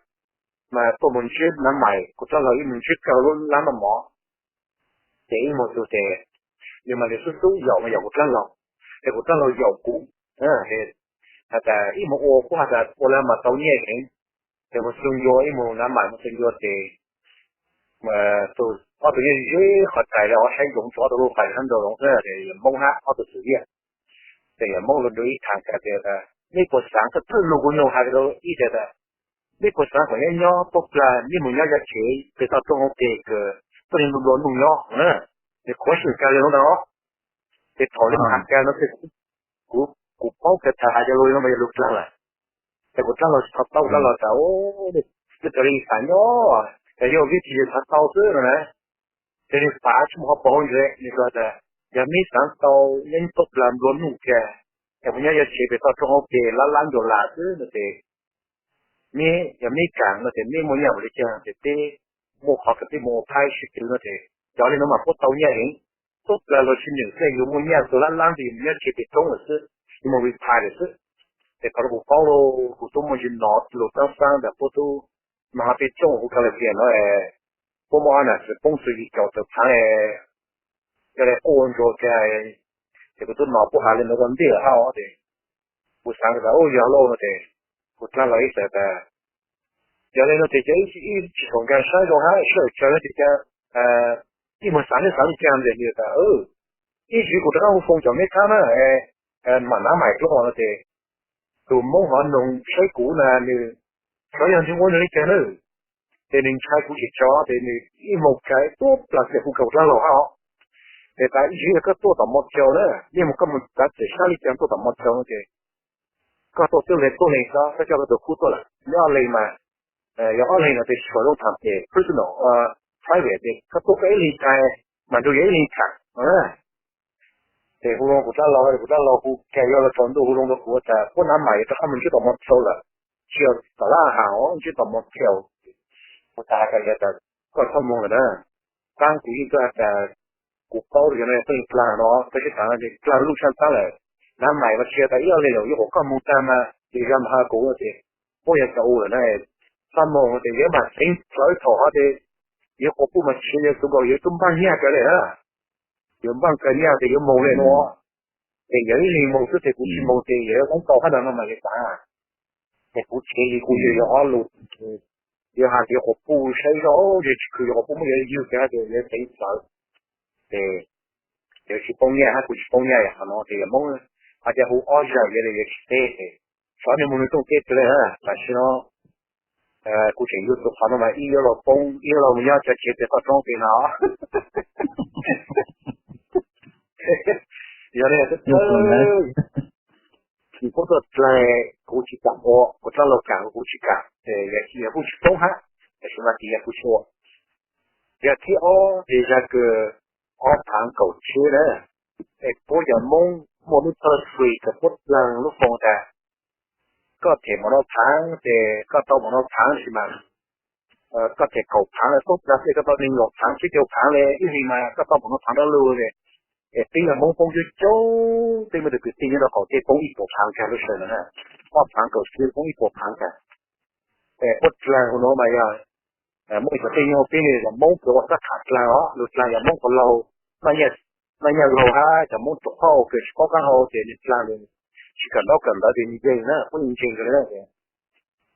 mas tuaj mus ntsib nav mais, kuv rab laug ib mus ntsib kawg lub lab noj mov. Ces ib mus tus ces nws mas nws xub xub yaum mas yaum kuv rab laug, ces kuv rab laug yaum kuv. Has tas ib mus ua kuv has tas ua le mas tau nyiaj heev. Ces mus xu ncua, ib mus nav mais mus xu ncua ces tus ob tug nyob ze qhov rais li os, saib ntsoov txug ob tug lub fais sab nraud zoov xwb, ces yawm Moob hab ob tug xus viaj. Ces yawm Moob lug nrug ib thaam has tas, nej puas xaav, koj txhaj nug kuv nug has rau ib teg tas, nej puas xaav kom nyob nyob puab plag, nej mus nyob yog tsev kws tau rooj ua ke kws tuaj le ntu dua nug nyob na. Nws qhuav xwm kag li nuav ntag. Ces thaum li mus has kas no ces kuv, kuv paub tias tham has cov lus no mas yog lus dlaag lawm. Ces kuv dlaab los tsis tau, kuv dlaab los tas, twb tas li xav nyob, ces yog vim tias yog xav tau xwb no na. Ces nws pav tsis mus ho pom hauv ntsis, nws hais tas, yog meb xav tau, nyob tuaj plag nplua nuj kiag, es kuv nyob yog tsev pem toj roob hauv pes lab lab ncuav las xwb no ces, meb yog meb kam no ces meb muaj nyaj ua li cas ces peb muaj qhov kom peb mus ua phaib sib twv no ces cov li no mas puab tau nyaj heev. Tuaj plag los tsis nwm xwb, yus muaj nyaj txug lab lab ntawd yus mus nyob tsev pem roob lawm xwb, yus mus retire lawm xwb. Ces thaum no kuv paub lauj, kuv tub muaj ntsis nov lus txaab xaab ntawm puab tub mas ho peb tsoom hu ka le vias no, puab muaj ob nam txiv poob txug yim caum tawm phaav, yog li quaj ntsuag kiag. Ces kuv tub nov puab has li no ua ntej lawm hab ces kuv xaav tas u yog lauj no ces kuv dlaag los ib xav tas, yog li no ces cia ib tsis txhob nkag saib zoo hab sawv daws tsaws no ces cia ib mus xaav li xaav li cas ntawm nws tas, ib tsam kuv rov qab hu foo cov meb thab na, mam nab mais dlua no ces tus Moob hov noog saib kuv na, nws xyov yog nws ua nws li cas na, ces nws ntshai kuv tsis tso ces nws ib moog kawg tuab plag txawm hu kuv dlaag los hab. Ces tas ib tsam yog koj tuaj tom motel na, yeej mus koj mus tav txawm sab li cas tuaj tom motel no ces koj tuaj twb le tuab leeg xwb, koj coj koj tus khub tuaj lawm, nyob ob leeg mas, yog ob leeg no ces tsis tshua zoo tham ces personal, private ces koj tuaj koj ib leeg tham, mas nrug yog ib leeg tham no na. Ces hu loo kuv dlaab laug, kuv dlaab laug hu kag yog los tsaus ntuj hu loo rau kuv tas puab nab mais yuav rov qab mus ntsib tom motel lawm, tsis yog tom lab has os, ntsib tom motel. Kuv tas has tas koj txhob moog lawm na, taab kuv yeej tuaj has tas kuv paub yog no yog pheej dlaag no, koj sib tham dlaag lub tshaaj taab lawm, nab mais mas tsis yog tas ib ob leeg lawm, yuav kom koj moog tag mas ces zag mas has kuv no ces puab yog cov u lawm na, txhob moog ces yuav mam xeev plawv thaum hov ces yuav quas puj mas tsis yog tus nkaus yuav tub npaaj nyaj kawg le na, yuav npaaj kawg nyaj ces yuav moog le nuav. Ces yog ib leeg moog xwb ces kuv tsis moog ces yog ib qoob tau hab no no mas li tas. Ces kuv tshev li kuv yog ob lus, yog has tias quas puj saib zoj tsis khwv, yog quas puj muab yuav yug ces hab ces yuav xeev plawv. Ces yuav tsis poob nyaj hab kuv tsis poob nyaj yog qhov no ces yog Moob hais tias hu ob zag yuav li yuav tsis teb ces xyov nws mus nws rooj teb twg le na. Tam sim no kuv tseem yug tus qhov no mas ib yuav los poob ib yuav los mus nyob cov tsev pem toj roob pem no. Yog li, tsis puab tuaj dlaag kuv tsis kam ua, kuv dlaab laug kam kuv tsis kam, yog kuj tsis poob hab, tam sim no ces yog kuv tsis ua. Yog thib ob ces zag kws ob phaav kaum tsib na, es puab yog Moob muaj lub thawj fwj kws puab dlaag lub foo tas koj them maum no phaav ces koj tau maum no phaav sis mas koj them kaum phaav le tuab plag xwb koj tau neeg nkaum phaav tsib caug phaav le ib leeg mas koj tau maum no phaav dab lug le. Es peb yog Moob poob coob coob, peb muaj tus kwv tij nyob rau qaum teb poob ib puas phaav kag lub sij hawm no na, ob phaav kaum tsib poob ib puas phaav kag. Es puab dlaag hu no mas yog muaj ib cov teb nyob peb yog Moob kws ua sab tham dlaag os, lug dlaag yog Moob qhov laug, noj nyaj laug hab cov Moob tus qhov kws tsis paub qaab hau ces nws dlaag tsis kawm ntaub kawm ntawv ces nws ntseeg na, puab ntseeg kawg le.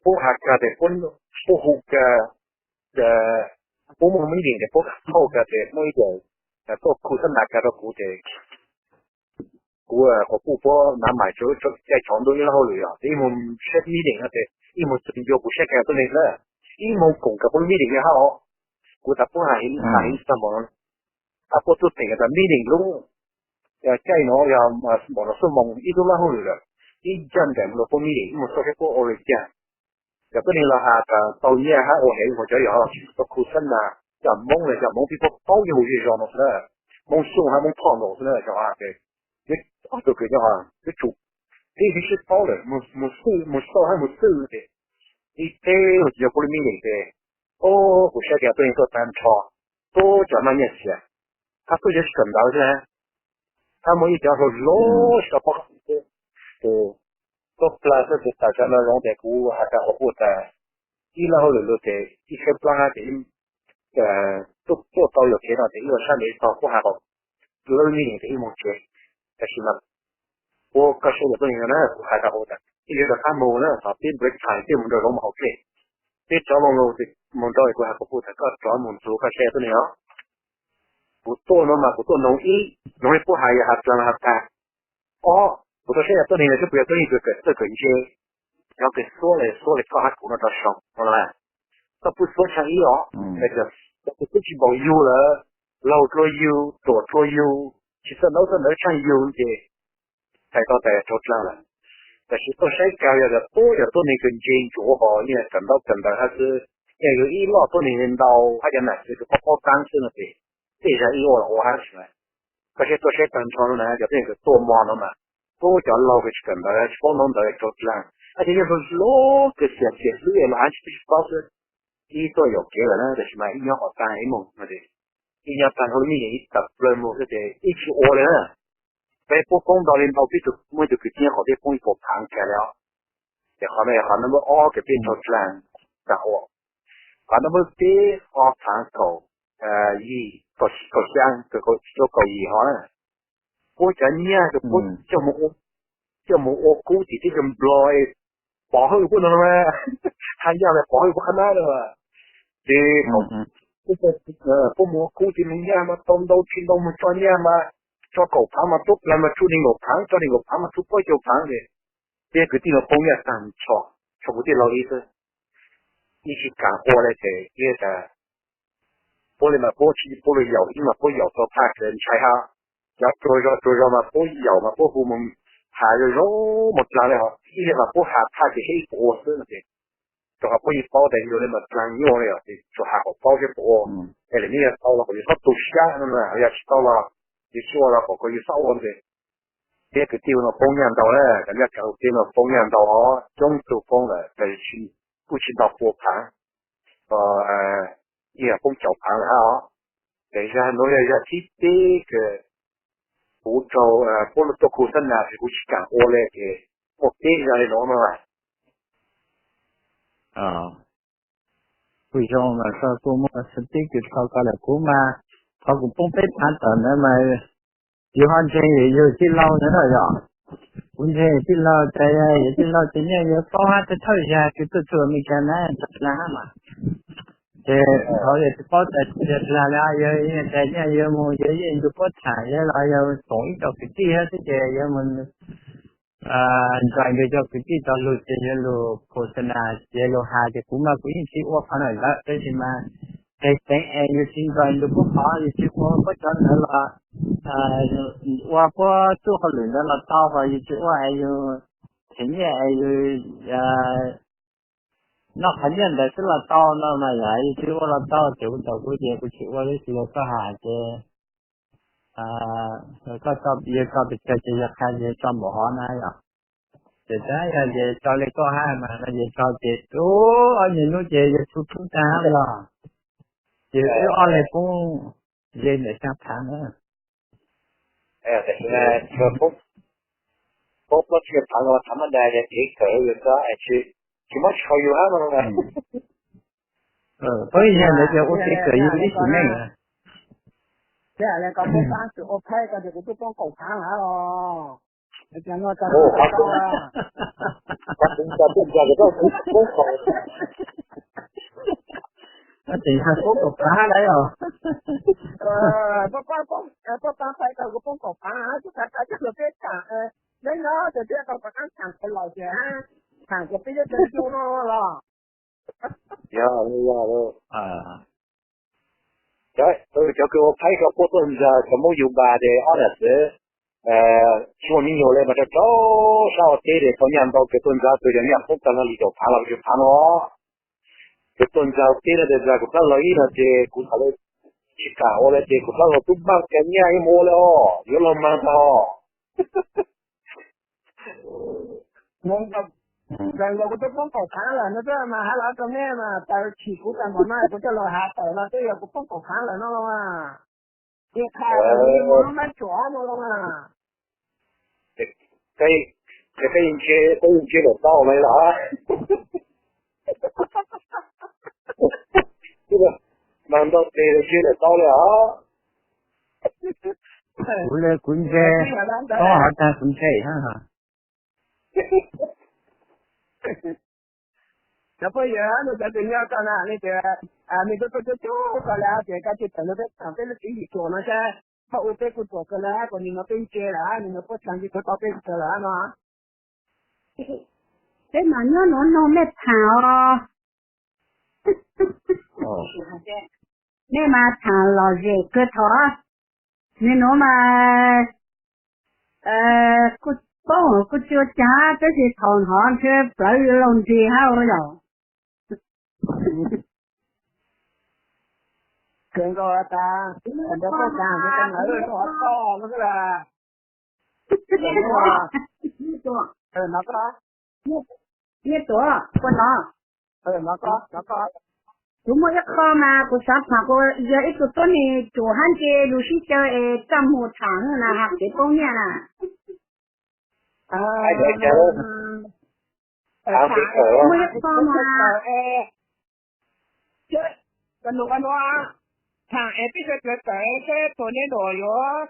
Puab has kag ces puab hu kag, puab muaj meeting ces puab thauj kag ces muaj ib yam tuaj khu xab nas kag rau kuv ces kuv quas puj puab nav mais caij tsaus ntuj ib lub hauj lwm yog ces ib mus saib meeting no ces ib mus txug ncua kuv saib kag tuab neeg na, ib moog koom kag puab lub meeting no hab os. Kuv tas puab has heev tag npaum no, tas puab tub teem tas meeting lub caij no yog npaum no xuab moos ib lub lub hauj lwm lawm, ib ncaaj nraim mus rau puab meeting ib mus xauj saib puab ua li cas. Cov tuab neeg los has tas tau nyaj hab ua heev, cov yog tsis tau khu xab nas, cov Moob le cov Moob peb puab paub yog hu zej zog no xwb na, Moob Xyooj hab Moob Thoj nkaus xwb na, yuav ob tug kws nyob yuav tsum tib sib paub lawm, mus xauj hab mus xwb ces ib teb los tsis yog puab lub meeting ces, o, kuv saib tas tuab neeg tuaj tag nrho, tuab cov noj nyaj xiam, hab tuaj cov tsis kawm ntawv xwb na, hab muaj ib cov hluas hluas tsis tau paub, ces tuaj plag xwb ces tas cov no zoo ces kuv has tas quas puj tas ib lub hauj lwm lug ces ib tsheb plab hab ces tuaj tau yam kev no ces ib ua sab ntev tog puab has kom lub meeting ces ib moog tsev. Tab sis mas puab koj saib yog tuab neeg no na kuv has tas quas puj tas ib yuav rov qab moog na, thaum peb break time peb moog nrau zoov moog haus dlej, peb rov moog lug moog nrau es kuv has quas puj tas koj rov moog ntxuav koj saib yog tuab neeg os. Kuv tuaj no mas kuv tuaj noog ib, noog li puab has yog has dlaag has tag. Ob, kuv tuaj saib yog tuab neeg no xwb puas yog tuab neeg kws kawm txawj kawm ntse, cov kws xuab le xuab le koj hab kuv no rov sau no na. Koj pub xuab tshaaj ib os, cov kws twb tsis npaum yug lawm, laug dlua yug, ruam dlua yug, tsis txawj ntaub txawj ntawv tshaaj yug ces txhais tau tas yog raug dlaag lawm. Tab sis tuaj saib kag yog tias puab yog tuab neeg kws ntse ntsuav hos yeej kawm ntaub kawm ntawv hab xwb, yog yug ib loj tuab neeg ntau hab cov nam txwv kws paub paub taab xwb no ces tej zag ib ua los ua hab xwb. Koj saib tuaj saib tag nrho no na cov tuab neeg kws tuaj mog no mas puab cov laug kws tsis kawm ntawv tsis paub ntaub ntawv raug dlaag, hab cov yog luag luag kws xiam xiam hlwb los hab tsis paub xwb. Ib tuaj yaum kev lawm na tab sis mas ib nyob qhov tag ib moog no ces ib nyob tag nrho lub neej ib tawm plawg moog xwb ces ib tsis ua li na. Peb puab poob ntau li ntau peb tug muaj ib tug kwv tij qhov peb poob ib puas phaav kag li os. Ces qhov no yog qhov nub npawb ob kws peb raug dlaag tag ua. Qhov nub npawb peb ob phaav kaum yim, kaum xya, kaum yim hov na, puab cov nyaj kws puab coj mus ua kub tim teb chaws Nplog es pov hwj puab no, has yog pov hwj puab qhab nab na. Ces puab mus ua kub tim neeg nyaj mas tau ntau tsis ntau mus tso nyaj mas tso kaum phaav mas tub plag mas tshuav nees nkaum phaav, tso nees nkaum phaav mas tshuav plaub caug phaav ces peb kwv tij no poob nyaj tag nrho, tshuav kuv tij laug ib xwb. Ib tsis kaam ua li ces ib tas puab li mas puab tsis puab lug yaum ib mas puab yaum tau phaj kws ntshai hab. Cov tsuag zog tsuag zog mas puab yaum mas puab hu mus has zoo zoo mus dlaag li hos ib li mas puab has phaj ces saib ib puas ua xwb no ces rau qhov puab yeej paub tas yug li mas dlaag nyuaj li os ces tsuas has kom paub saib puas ua. Es lwm niaj yog tau los kom yus txhob tu siab no na, yog tsis tau los yus tsis ua los kom yus txhob ua ces peb kwv tij no poob nyaj ntau na, cov nyaj kav hu peb no poob nyaj ntau os, coob tug poob lawm tas kuj tsis ntau pua phaav, ib yog poob caum phaav lawm hab os. Ces zag nuav yog zag thib peb kws kuv raug puab lug tuaj khu xab nas es kuv tsis kaam ua li ces muaj peb zag li nuav mas. Kuj zoo mas koj kuj muaj xov tib kws kho koj lawm, kuv mas qhov kuv poob peb phaav tawm ntawd mas yus ho ntseeg yus tij laug ntawd na yom. Kuv ntseeg tij laug tas yog tij laug ces nyaj yuav paub hab thawj thawj zag kws tuaj txug Amelikas na tag dlaag hab mas. Ces qhov yog tsis paub tas dlaag li, yog tas nyaj yuav mus yog yeej nrug puab tham yog los yog koom ib co kwv tij hab xwb ces yuav mus nrog nrug cov kwv tij tau lug ces yuav lug khu xab nas ces lug has ces kuv mas kuv yeej tsis ua qhov ntawd lawm tab sis mas qee teev es yus tsis nrog nrug puab qhov yus tsis ua puab cov ntawd los ua puab txuj hauj lwm ntawd los tau, hos yus tsis ua es yus them nyiaj es yus noj qhov nyiaj ntawd xwb los tau no mas yog yus tsis ua los tau ces kuv tau kuv ces kuv tsis ua li tsis yog koj has ces koj tso, yog tso pes tsawg ces yog qha ces tso npaum hov na yom. Ces tab yog ces tso li koj hab mas no ces tso ces ob nyuag hnub ces yog txhub txhub tag hab los ces wb ob leeg poob ze ntawm xya phaav na. Poob plaub tsib phaav no tham ma das yog kev kawm yus xwb, tsis muab tso yus hab no. Poob ib zag ntawd ces ua kev kawm yus ib sim neej. Ces koj poob pab tsis ua phaib koj ces kuv twb poob kaum phaav hab os. Koj tseem poob kaum phaav lawm os. Pab phaib tau kuv poob kaum phaav hab, tsis tas tas coj lug peb tham, neb nyob ces peb tau rov qaab tham kuv lawm ces tham kuv peb cov coob no los. Yog, yog. Cov kws ua phaib koj puab tuaj ntxag kws muab yus npa ces ob nam txiv tsis muaj me nyuam li mas rau rau sab ua teb ces tau nyaj ntau kws tuaj ntxag tug yog nyaj poob tag nrho li caum phaav los tsib phaav no. Kws tuaj ntxag teb no ces ntxag kuv plab laug ib no ces kuv tham le tsis kam ua li ces kuv plab laug tub npaj cov nyaj yeej mus ua li os, yuav laug mag ntag os. Ntawd kuv twb poob kaum phaav lawm no xwb mas hab los rau nej mas taw chim kuv tag npaum no kuv coj lug has tawm no twb yog kuv poob kaum phaav lawm no los mas. Ces qha lub mab tsuam no los mas. Ces koj yeej ntse, koj yeej ntse lawm tau mas los. Mas ntau tes los ntse lawm tau li os. Kuv li kuv ntse, koj hov tag kuv ntse hab. Cov phooj ywg, nws cov kws nyob tau na, nej tias nej tuaj tuaj coob coob ko lawm ces kav tsij tawm nrog peb tham peb lub tswv yim ruam no saib, pab ua peb kuj ruam kawg lawm, kuv nim no peb ntse lawm, nim no puab tsaag tsis tau peb ntse lawm no. Peb mas nyob nuav noog nej tham os. Nej mas tham lom zem kawg thaum. Niag nuav mas kuj paub kuj tsis ua cas, tab sis thaum hnov ntshe plawv laug ntseg hab yom. Nyiaj Tuam, kuv nov. Kuv muaj ib qho mas kuv xav tham, kuv yog ib tug tuab neeg ruam hab ntse lug sib caw es txaj muag tham na, hab kev poob nyiaj na. Muaj ib qho mas tham es peb sawv daws tawm seb thaum nej yuav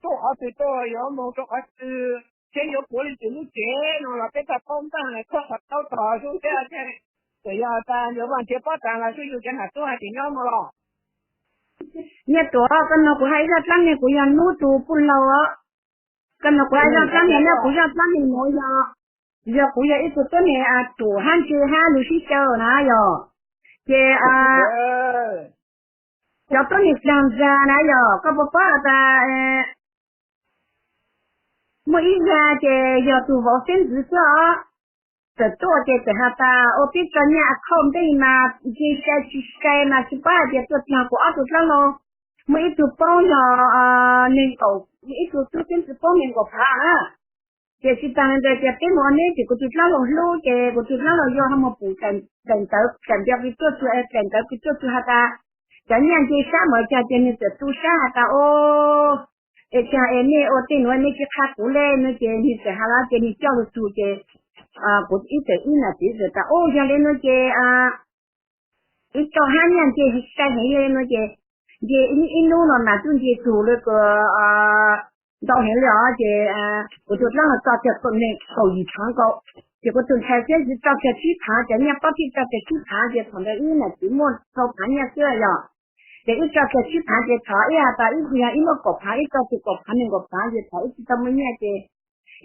tuaj qhov twg, tuaj yuav moog rau qhov twg, seb yuav puav leej twg lub tsev no los peb txhaj paub npaaj, txhaj qhov taub tog sub thiab. Txawm yog tas yuav Vaaj Nrhiav Pob Taav los sub, yug cov nam tub hais tias nyob no los. Nyiaj Tuam, koj nug kuv hais ib zaj dlaab neeg, kuv yog Nub tug puj laug os. Koj nug kuv hais zaj dlaab neeg na, kuv zaj dlaab neeg nuav yog, yog kuv yog ib tug tuab neeg ruam hab ntse hab lug sib caw na yog, ces cov tuab neeg dlaag ntxag na yog, koj puas paub has tas muaj ib zag ces yog tug vauv xeeb ntxwv xwb os. Txawm tuaj ces txawm has tas ua peb tso nyiaj account ntej mas nce sai tsis sai mas tsis paub hais tias tuaj dlaag kuv ob tug dlaab laug. Muaj ib tug poob yog neeg nkaum, ib tug tub xeeb ntxwv poob neeg nkaum phav na. Ces tsis taag le ntawd tias peb mus ua neb ces kuv tug dlaab laug hlub ces kuv tug dlaab laug yuav ho mus pum daim ntawv, daim npias kws tuaj txug, daim ntawv kws tuaj txug has tas cov nyiaj nce sab mas cas ces nwg txawm tu sab has tas o, es cas es nej ua tej nuav nej tsis qha kuv le no ces nwg txawm has lawm ces nwg coj lug txug ces kuv ib txawm ib nam txiv txawm tas o, yog le nuav ces ib tso hab nyiaj nce sai heev le nuav ces nce ib nub no mas tub nce tug le kws ntau heev le os ces kuv tug dlaab laug tso txug kaum yim phav nkaus, ces kuv tug ntxhais xeeb ntxwv tso txug tsib phav, cov nyiaj pob txhij tso txug tsib phav ces thaum ntawd ib nam txiv muaj rau phav nyiaj xwb yog. Ces ib tso txug tsib phav ces thov ib has tas ib tug yog ib muaj kaum phav, ib tso txug kaum phav nees nkaum phav ces thov ib tsis tau muaj nyiaj ces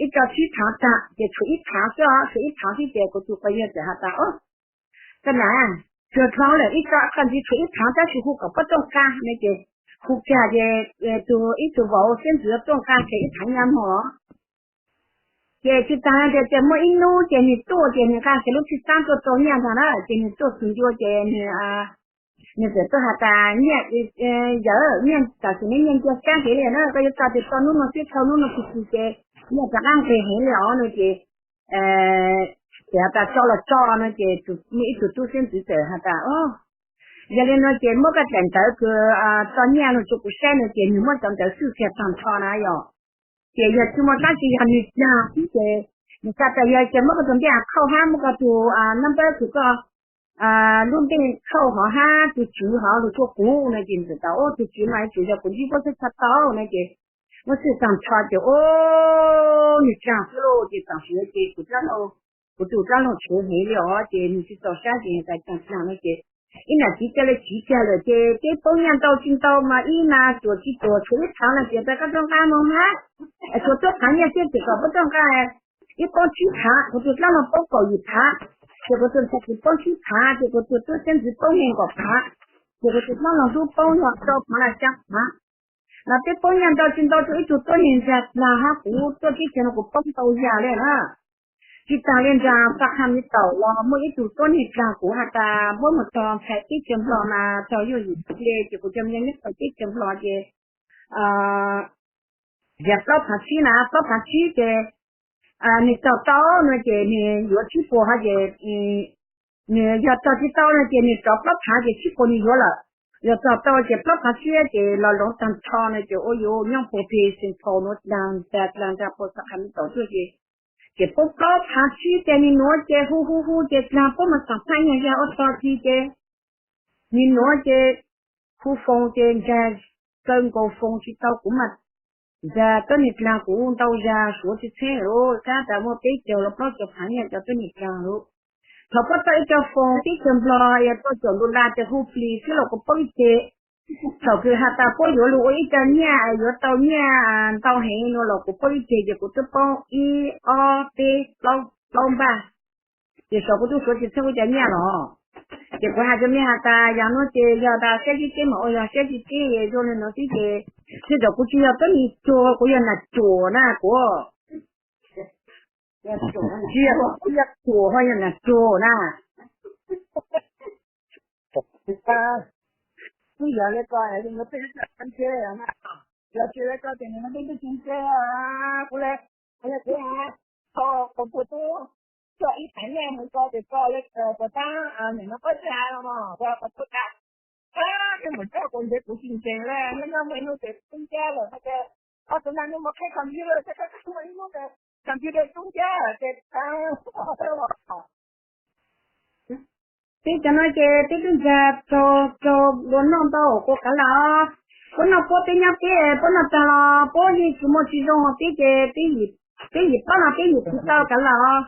ib tso tsib phav tag ces tshuav ib phav xwb os, tshuav ib phav xwb ces kuv tug quas yawg txawm has tas o, koj nam, tsuag dlhau lawm, ib tso qhov ntxiv tshuav ib phav tab sis hu kom puab tuaj nqaa no ces hu kag ces tug ib tug vauv xeeb ntxwv tuaj nqaa kiag ib phav nyiaj mog. Ces tsis taag le ntawd ces muaj ib nub ces nwg tuaj ces nwg nqaa kiag lub txhij xaab tuaj rau nyiaj ntag na, ces nwg tuaj txug ncua ces nwg txawm tuaj has tas nyiaj, yawm nyiaj tam sim neb nyiaj nce sab heev le na, koj yuav tso ces tso nub no xwb, tso nub no tsis txug ces nyiaj rov qaab nqis heev le os no ces, ces has tas tso los tso no ces muaj ib tug tub xeeb ntxwv txawm has tas o, yog le nuav ces muab koj daim ntawv kws tso nyiaj lug rua kuv saib no ces nwg muab cov ntawv xwj kiag taag nrho na yog. Ces yog tsis muaj dlaab tsi, yog nwg dlaag xwb ces nwg has tas yog ces muab koj tug npe account hab muab koj tug number kws koj lub npe account hov hab tug tswv hov lug rua kuv no ces txawm tas o, tug tswv mas tsuas yog kuv ntsib puab xwb txhaj tau no ces muab xwj taag nrho ces o, nwg dlaag xwb lauj ces tam sim no ces kuv, kuv tug dlaab laug tshuav heev le os ces nwg tsis txaus sab ces tas caag dlaag no ces ib nam txiv ca le tsiv kag lawm ces peb poob nyiaj ntau tsis ntau mas ib mas tuam tsis tuam tshuav ib phav no ces peb koj tuaj nqaa moog hab, tshuav tuab phav nyiaj xwb ces kom puab tuaj nqaa. Ib poob tsib phav, kuv tug dlaab laug poob kaum yim phav, ces kuv tug ntxhais kuv poob tsib phav ces kuv tug tub xeeb ntxwv poob nees nkaum phav, ces kuv tug dlaab laug hlub poob yog rau phav los xyaa phav. Los peb poob nyiaj ntau tsis ntau rua ib tug tuab neeg ntxag dlaag hab kuv tuaj teb chaws no kuv poob ntau yam le na. Tsis taag le ntawd xab qha miv taum los muaj ib tug tuab neeg dlaag kuv has tas puab mus txog ntxhais teb chaws Nplog mas txog yuav yim le ces kuv cov me nyuam nyob teb chaws Nplog ces yog plaub phav tsib na, plaub phav tsib ces nwg txog tau no ces nwg yuav tsib puas hov ces nwg yog txog tsis tau no ces nwg rov plaub phav ces tsib puas nwg yuav lawm. Yog txog tau ces plaub phav tsib ces los loov taag nrho no ces ua yuav nyob puag peg Saint Paul nuav dlaag ntag dlaag ntag puag xab qha miv taum tuaj ces, ces puab plaub phav tsib ces nwg nuav ces hu hu hu ces dlaag puab mas xaam phaaj nyag yag ua tog ti ces nwg nuav ces hu foos ces ntsag kaw nkaus foos tsis tau kuv mas ntxag tuab neeg dlaag kuv ntau zag suav tsis txheeb lawm, kab tas muaj peb caug los plaub caug phav nyiaj cov tuab neeg dlaag lawm. Thaum puab txoj ib co foos teb chaws Nplog yog rau caum dollar ces hu plig xwb los kuv poob ib ceg. Thaum kws has tas puab yuav lug ua ib co nyiaj yuav tau nyiaj ntau heev no los kuv poob ib ceg ces kuv twb poob ib ob peb plaub npaj. Ces saum kuv tub suav tsis txheeb ua cov nyiaj los. Ces kuv has rua mej has tas yog nuav ces yog tas saib sib teb mas ua yog saib sib teb zoo le nuav xwb ces Sij hawm kuv tsis yog peb mus cuag, kuv yog nas cuam na kuv. Tsis yog, kuv yog cuam ho yog nas cuam na. Twb yog li ko, peb tsis tau ntse na. Yog tsis li ko ces nws no peb twb tsis ntse. Kuv le, kuv le kuv tho kuv tus tub coj ib thaiv nyiaj mus rau ces tso li puas tab nim no peb tsis hais los mas kuv tus tub tas. Ab, nej mus coj kuv ntse kuv tsis ntseeg li, nyob nyob muaj ib hnub ces tub ncab lawm no ces ob tug nag nej mus qhib computer, muaj ib hnub ces computer tub ncab ces tas. Peb cov no ces peb twb nkag rau, rau dua noj ntau kuv kav lam os. Puab noj puab peb nyob peb, puab noj tag los puab yeej tsis muaj tsis zoo, peb ces peb yim, peb yim pab no peb yim tsis tau kav lam os.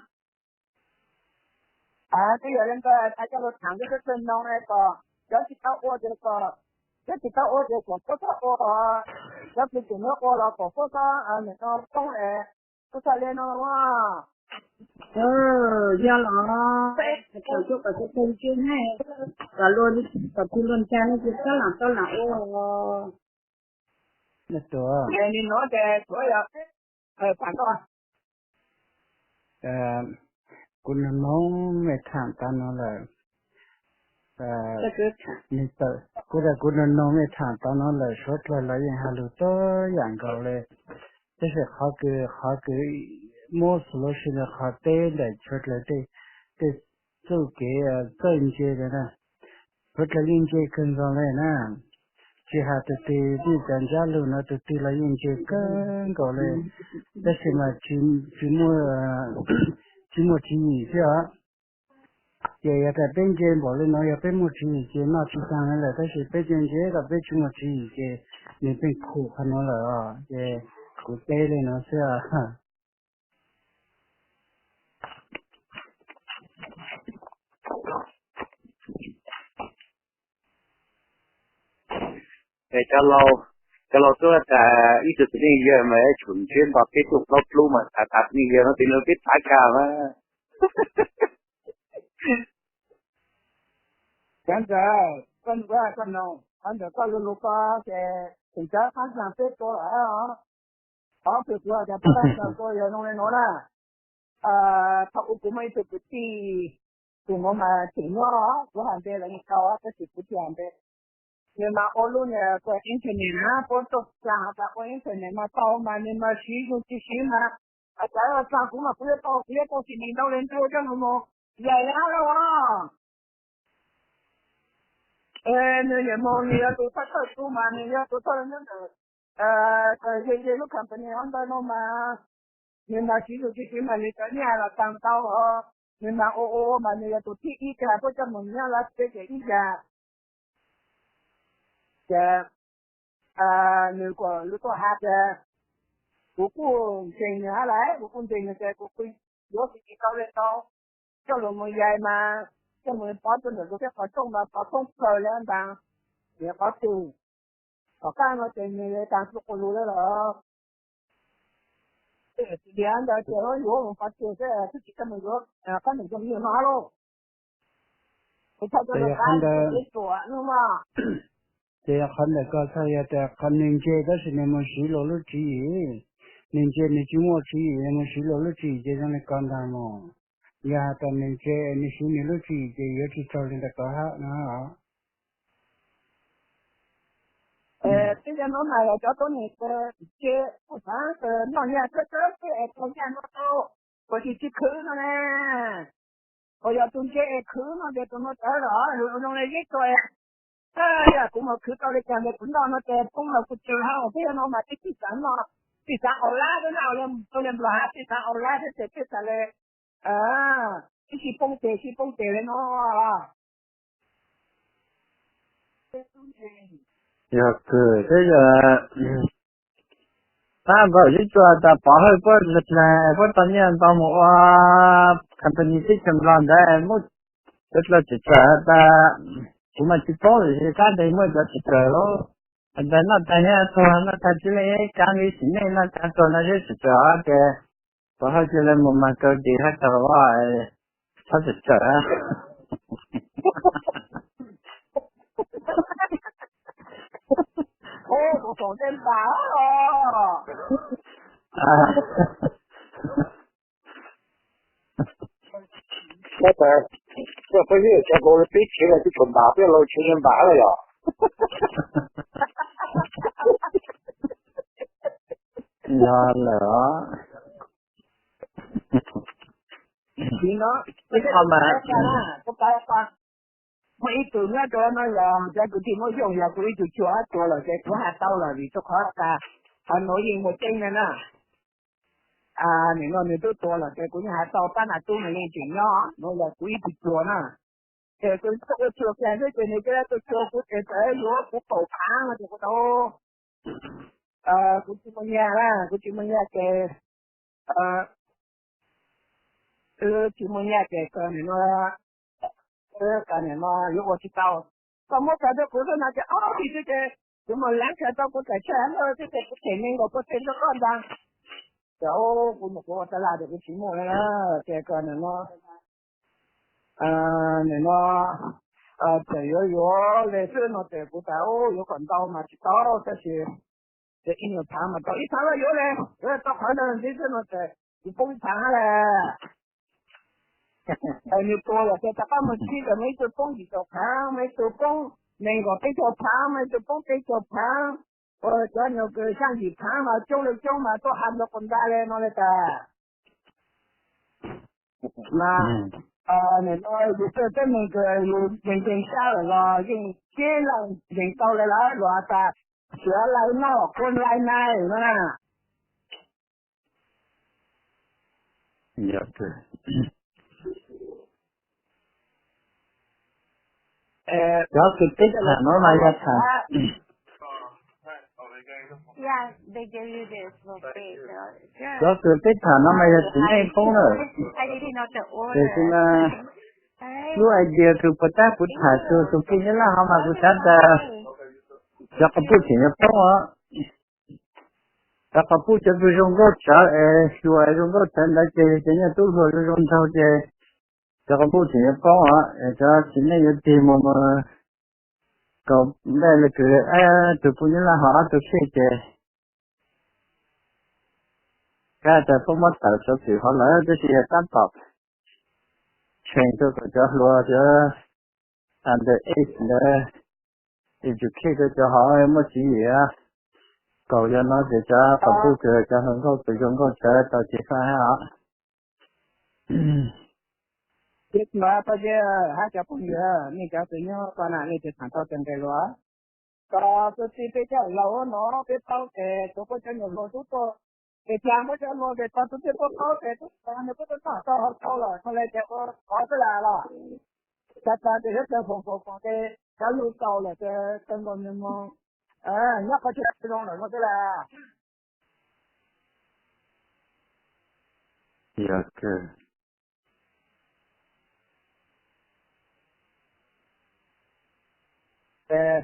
Twb yog li ntawd, coj lus tham peb txhua tus no kom cov tsis tau ua ces kom, cov tsis tau ua ces kom puab txhob ua, cov tsis tsim nyog ua los kom puab txhob nim no poob es puab txhob li no. Yog los, kom cov tsis tau ntse ne, kom luag, kom tsis luag nkag ne ces txhob lam tau lam ua. Li no ces tsuav yog, kuv nug noog mej tham tau no lawm, kuv tias kuv nug noog mej tham tau no lawm, suav dlawg los yeej hais lus tau yam nkaus li, tab sis qhov kws, qhov kws muab solution rau qhov teb ntawm suav dlawg tej, tej txuj kev txawj ntse ntawd na, suav dlawg yeej ntse kawg nkaus li na. Tsis hais tus twg, tej cov ntsab lug no tus twg los yeej ntse kawg nkaus li, tab sis mas tsis muaj, tsis muaj tswv yim xwb os. Ces yog tias peb ntse npaum li no, yog peb muaj tswv yim ces noj tsis taag li lawm, tab sis peb ntse ntse kom peb tsis muaj tswv yim ces nws pheej khum qhov no lawm os. Ces kuv teb li no xwb. Es cov laus, cov laus tuaj tas ib tug txiv neej yawg mas tshum ntshiab nto peb tuaj plaub plub mas tas tas txiv neej yawg no tis nws peb txhav kag mas. Cov ntawd koj nug, koj nug, qhov ntawd koj lug lug koj ces tseem cov qab xaas peb tua lawm os. Qhov kws kuv has tas pab xaas tua yog zoo li nuav na. Thaum ub kuv muaj ib tug kwv tij, tus nuav mas tseem nyob, kuv has npe lawv yeej tau tab sis kuv tsis has npe. Nws mas ua lub niag ua internet na, puab tuaj xaas has tas ua internet mas tau mas nws mas siv zoo tsis siv mas, has tas xaas kuv mas kuv yuav tau, kuv yuav tau tsis dim ntau li ntau coj nws mus yaim li hab lauj. Nws niam mus nws yog tus thawj thawj tub mas nws yog tus thawj nyob ntawm ze ze lub company ntawd no mas, nws mas siv tus tsis siv mas nws cov nyiaj los tag ntau os. Nws mas ua ua ua mas nws yog tus thib ib kag puab coj mus nyob Las Vegas ib yam. Ces nws kuj, nws kuj has tias kuv kuj ntseeg nws hab lauj, kuv kuj ntseeg nws ces kuv kuj yuav tsis tau li ntau, coj lug mus yaim mas coj mus pov rua ntawm lub teb qhov rooj mas pov thoob plaws li ntag. Niam qhov twg, tom qab no ces nws tas su qus lug li lawm. Tiam ntawd ces yuav mus qhov twg xwb, twb tsis tau mus yuav qhov ntawm cov me nyuam no lauj. Ces yog qhov ntawd, ces yog qhov ntawd koj txhaj yog tias qhov nws ntse tab sis nws mus siv luag lub tswv yim, nws ntse nws tsis muaj tswv yim, nws mus siv luag lub tswv yim ces zoo li ko ntag mog. Yog has tas nws ntse nws siv nws lub tswv yim ces yuav tsis raug li ntawd ko hab no. Peb cov no mas yog cov tuab neeg ntse, noj nyaj txawb txawb xwb es tau nyaj noj tau, puas tsis tsis khwv no ne. Puas yog tus ntse es khwv no ces tus no tawv los zoo li zeb tsuag. Yog kuv mus khwv tau li cas ntawd kuv noj no ces poob los kuv tsw hab. Peb cov no mas peb tsis xav noj, tsis xav au lab xwb na, ua li Nplog hab tsis xav au lab xwb ces peb xav li, peb sib poob tes sib poob tes li no. Yog kws peb tab npaum zeb tsuag tas pov hawj puab dlaag, puab tau nyiaj ntau mus ua company teb chaws Nplog ntawd muab cov dlua tsim tawm has tas kuv mas tsis paub li, kab ntawd muaj cov tsim tawm lauj. Has tas noj tag nyiaj tuag, noj tag tsis leej kab nkaus sim neej, noj tag tuag no zeb tsim tawm ces pov hawj cia li mus mas kaw tis hab tau, txhob tsim tawm. Kuv foom tej npam os. Koj tas, koj pheej yog cov kaus peb tsev los twb tsuas npam, peb laus tsev npam lawm yom. Yog lawm os. Tsis no, kuv pab, muaj ib tug nyob rau no yog cov kwv tij Hmoob Xyooj, yog kuv ib tug cuag ob tuas lawm ces kuv hais tau lawm vim rau qhov tas qhov nuav yeej muaj tseeb na na. Nim no nws twb tuag lawm ces kuv yeej hais tau, pab nas tub nws yeej tseem nyob, nws yog kuv ib tug cuag na. Ces kuv ua cuag kiag xwb ces nws cia li tuaj cuag kuv ces txawm yuav kuv paum phaav no ces kuv tau, kuv tsis muaj nyiaj na, kuv tsis muaj nyiaj ces, wb tsis muaj nyiaj ces kawg nim no, kawg nim no yuav ua tsis tau. Koj muab khaws rau kuv xwb no ces ob pis xwb ces kuv mus leej khaws tau kuv txhais tshaj lawm xwb ces kuv them nees nkaum pawj tej rau koj ntag. Ces kuv nyuam qhuav ua tas laj ces kuv tsis muaj li na, ces kawg nim no, nim no txawm yuav yuav li xwb no ces kuv tas yuav kom ntau mas tsis tau, tab sis ces ib nyuag phaav mas tau ib phaav los yuav li, yuav tau qhov ntawd ntxiv xwb no ces kuv poob ib phaav lawm. Nws tuag lawm ces rov qab mus txhib ces muaj ib tug poob yim caum phaav, muaj ib tug poob nees nkaum peb caug phaav, muaj ib tug poob peb caug phaav, ua cov nyuag kws xya yim phaav mas coob li coob mas tuaj ha nrog kuv ntag li no li tas. Mas nim no yus tej teb neeg kws yus nkees nkees sab lawm los yeej tib leeg nkees tau li lawm, luag has tas xyov lawv noj qhuav lais nai no na. Cov kws peb tham no mas yog tham, cov kws peb tham no mas yog txiv neej poob na. Tiam sis mas lub idea kws puas tab kuv tham txug tus phauj Nyab Laj hov mas kuv xav tas cov quas puj tseem yuav poob os. Cov quas puj cov kws zoo nkauj tsawv es xyuas zoo nkauj tsawv ntawd ces cov nyuag tub hluas zoo zoo nraug ces cov quas puj tseem yuav poob os. Cov txiv neej yuav tig mus mus kaum nplej li kws tus phauj Nyab Laj hov ob tug xwb ces kab tas puab muab tawm suav xwm hov lawm tab sis yog tab tom tshee rau kom cov hluas cov under age ntawd educate rau cov hov muaj tswv yim. Kaum yog no ces cov quas puj kws cov hluas nkauj kws zoo nkauj tsawv tau ces faj hab os. Ces tsis mas tau ces hab cov phooj ywg, nej cov kws nyob ko na nej tsis tham tau txawm nqes los. Kom tus txiv peb cov laus no peb paub ces tus puab cov nyuam hluas tub tuaj, ces cas muab cov hluas ces tau tus txiv puab paub ces tub tas nws puab tuaj noj tau hauv tau lawm no li ces ua qhov xwb las los. Cas tas ces yuav tawg foom foom foom ces cov lug tau lawm ces tawg nkaus nws mus nyob qhov chaw zoo lawm no xwb las. Yog kawg. Ces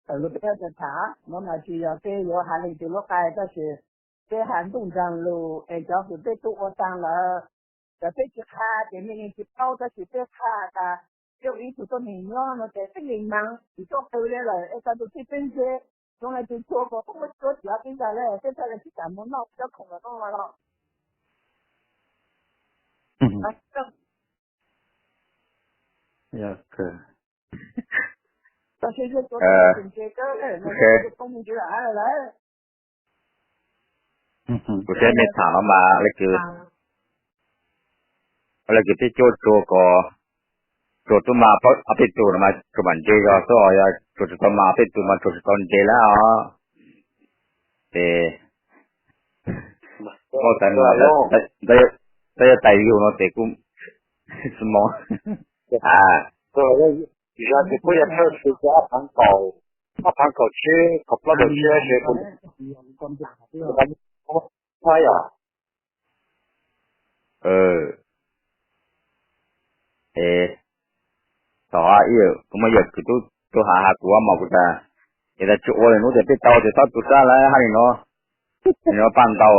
tawm lug peb tham no mas tsis yog peb yuav has leej twg lub qai tab sis peb has ntuj nraag lug es cov kws peb tub ua taag lawm, cov peb tsis qha ces nej yeej tsis paub tab sis peb qha tas peb ua ib tug tuab neeg nyob no ces peb yeej maag tsis tuaj qw li lawm es tau tus txij peb ntse zoo le tus tshua kom peb muab tsuav tiav peb ntag le peb txhaj le tsis kam mus noj cov khoom lawm no los. Kuv saib mej tham no mas le kws, le kws peb cuab tsuag ko, tsuag tub mas ob peb tug no mas tsuag mam ntse zog xwb os, yog tsuag tsis tau mas ob peb tug mas tsuag tsis tau ntse lawm os. Ces muaj tas tab yuav tais yug no ces kuj tsis moov. Yog ces kuj yog thawj xwm ces ob phav kaum, ob phav kaum tsib kaum plaub kaum tsib ces kuv, yog, es tom ib yawm kuv muaj yawm kws tub tuaj has has kuv mos kuv tas, es tas tsis ua li hnub ces peb tau ces txhob tu sab lawm hab li no, no paj ntau,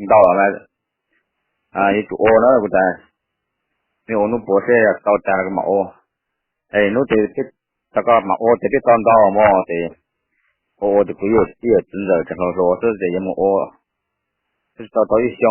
ntau los yuav tsum ua na kuv tas, mej ua hnub puav seb tau tas los kuv mam ua, es hnub ces tau koj mam ua ces peb tau ntau mog ces Ua ua tes kuv ib yawm txiv ntxawm tseem hluas hluas xwb ces yuav mus ua, twb tsis tau tau ib xyoo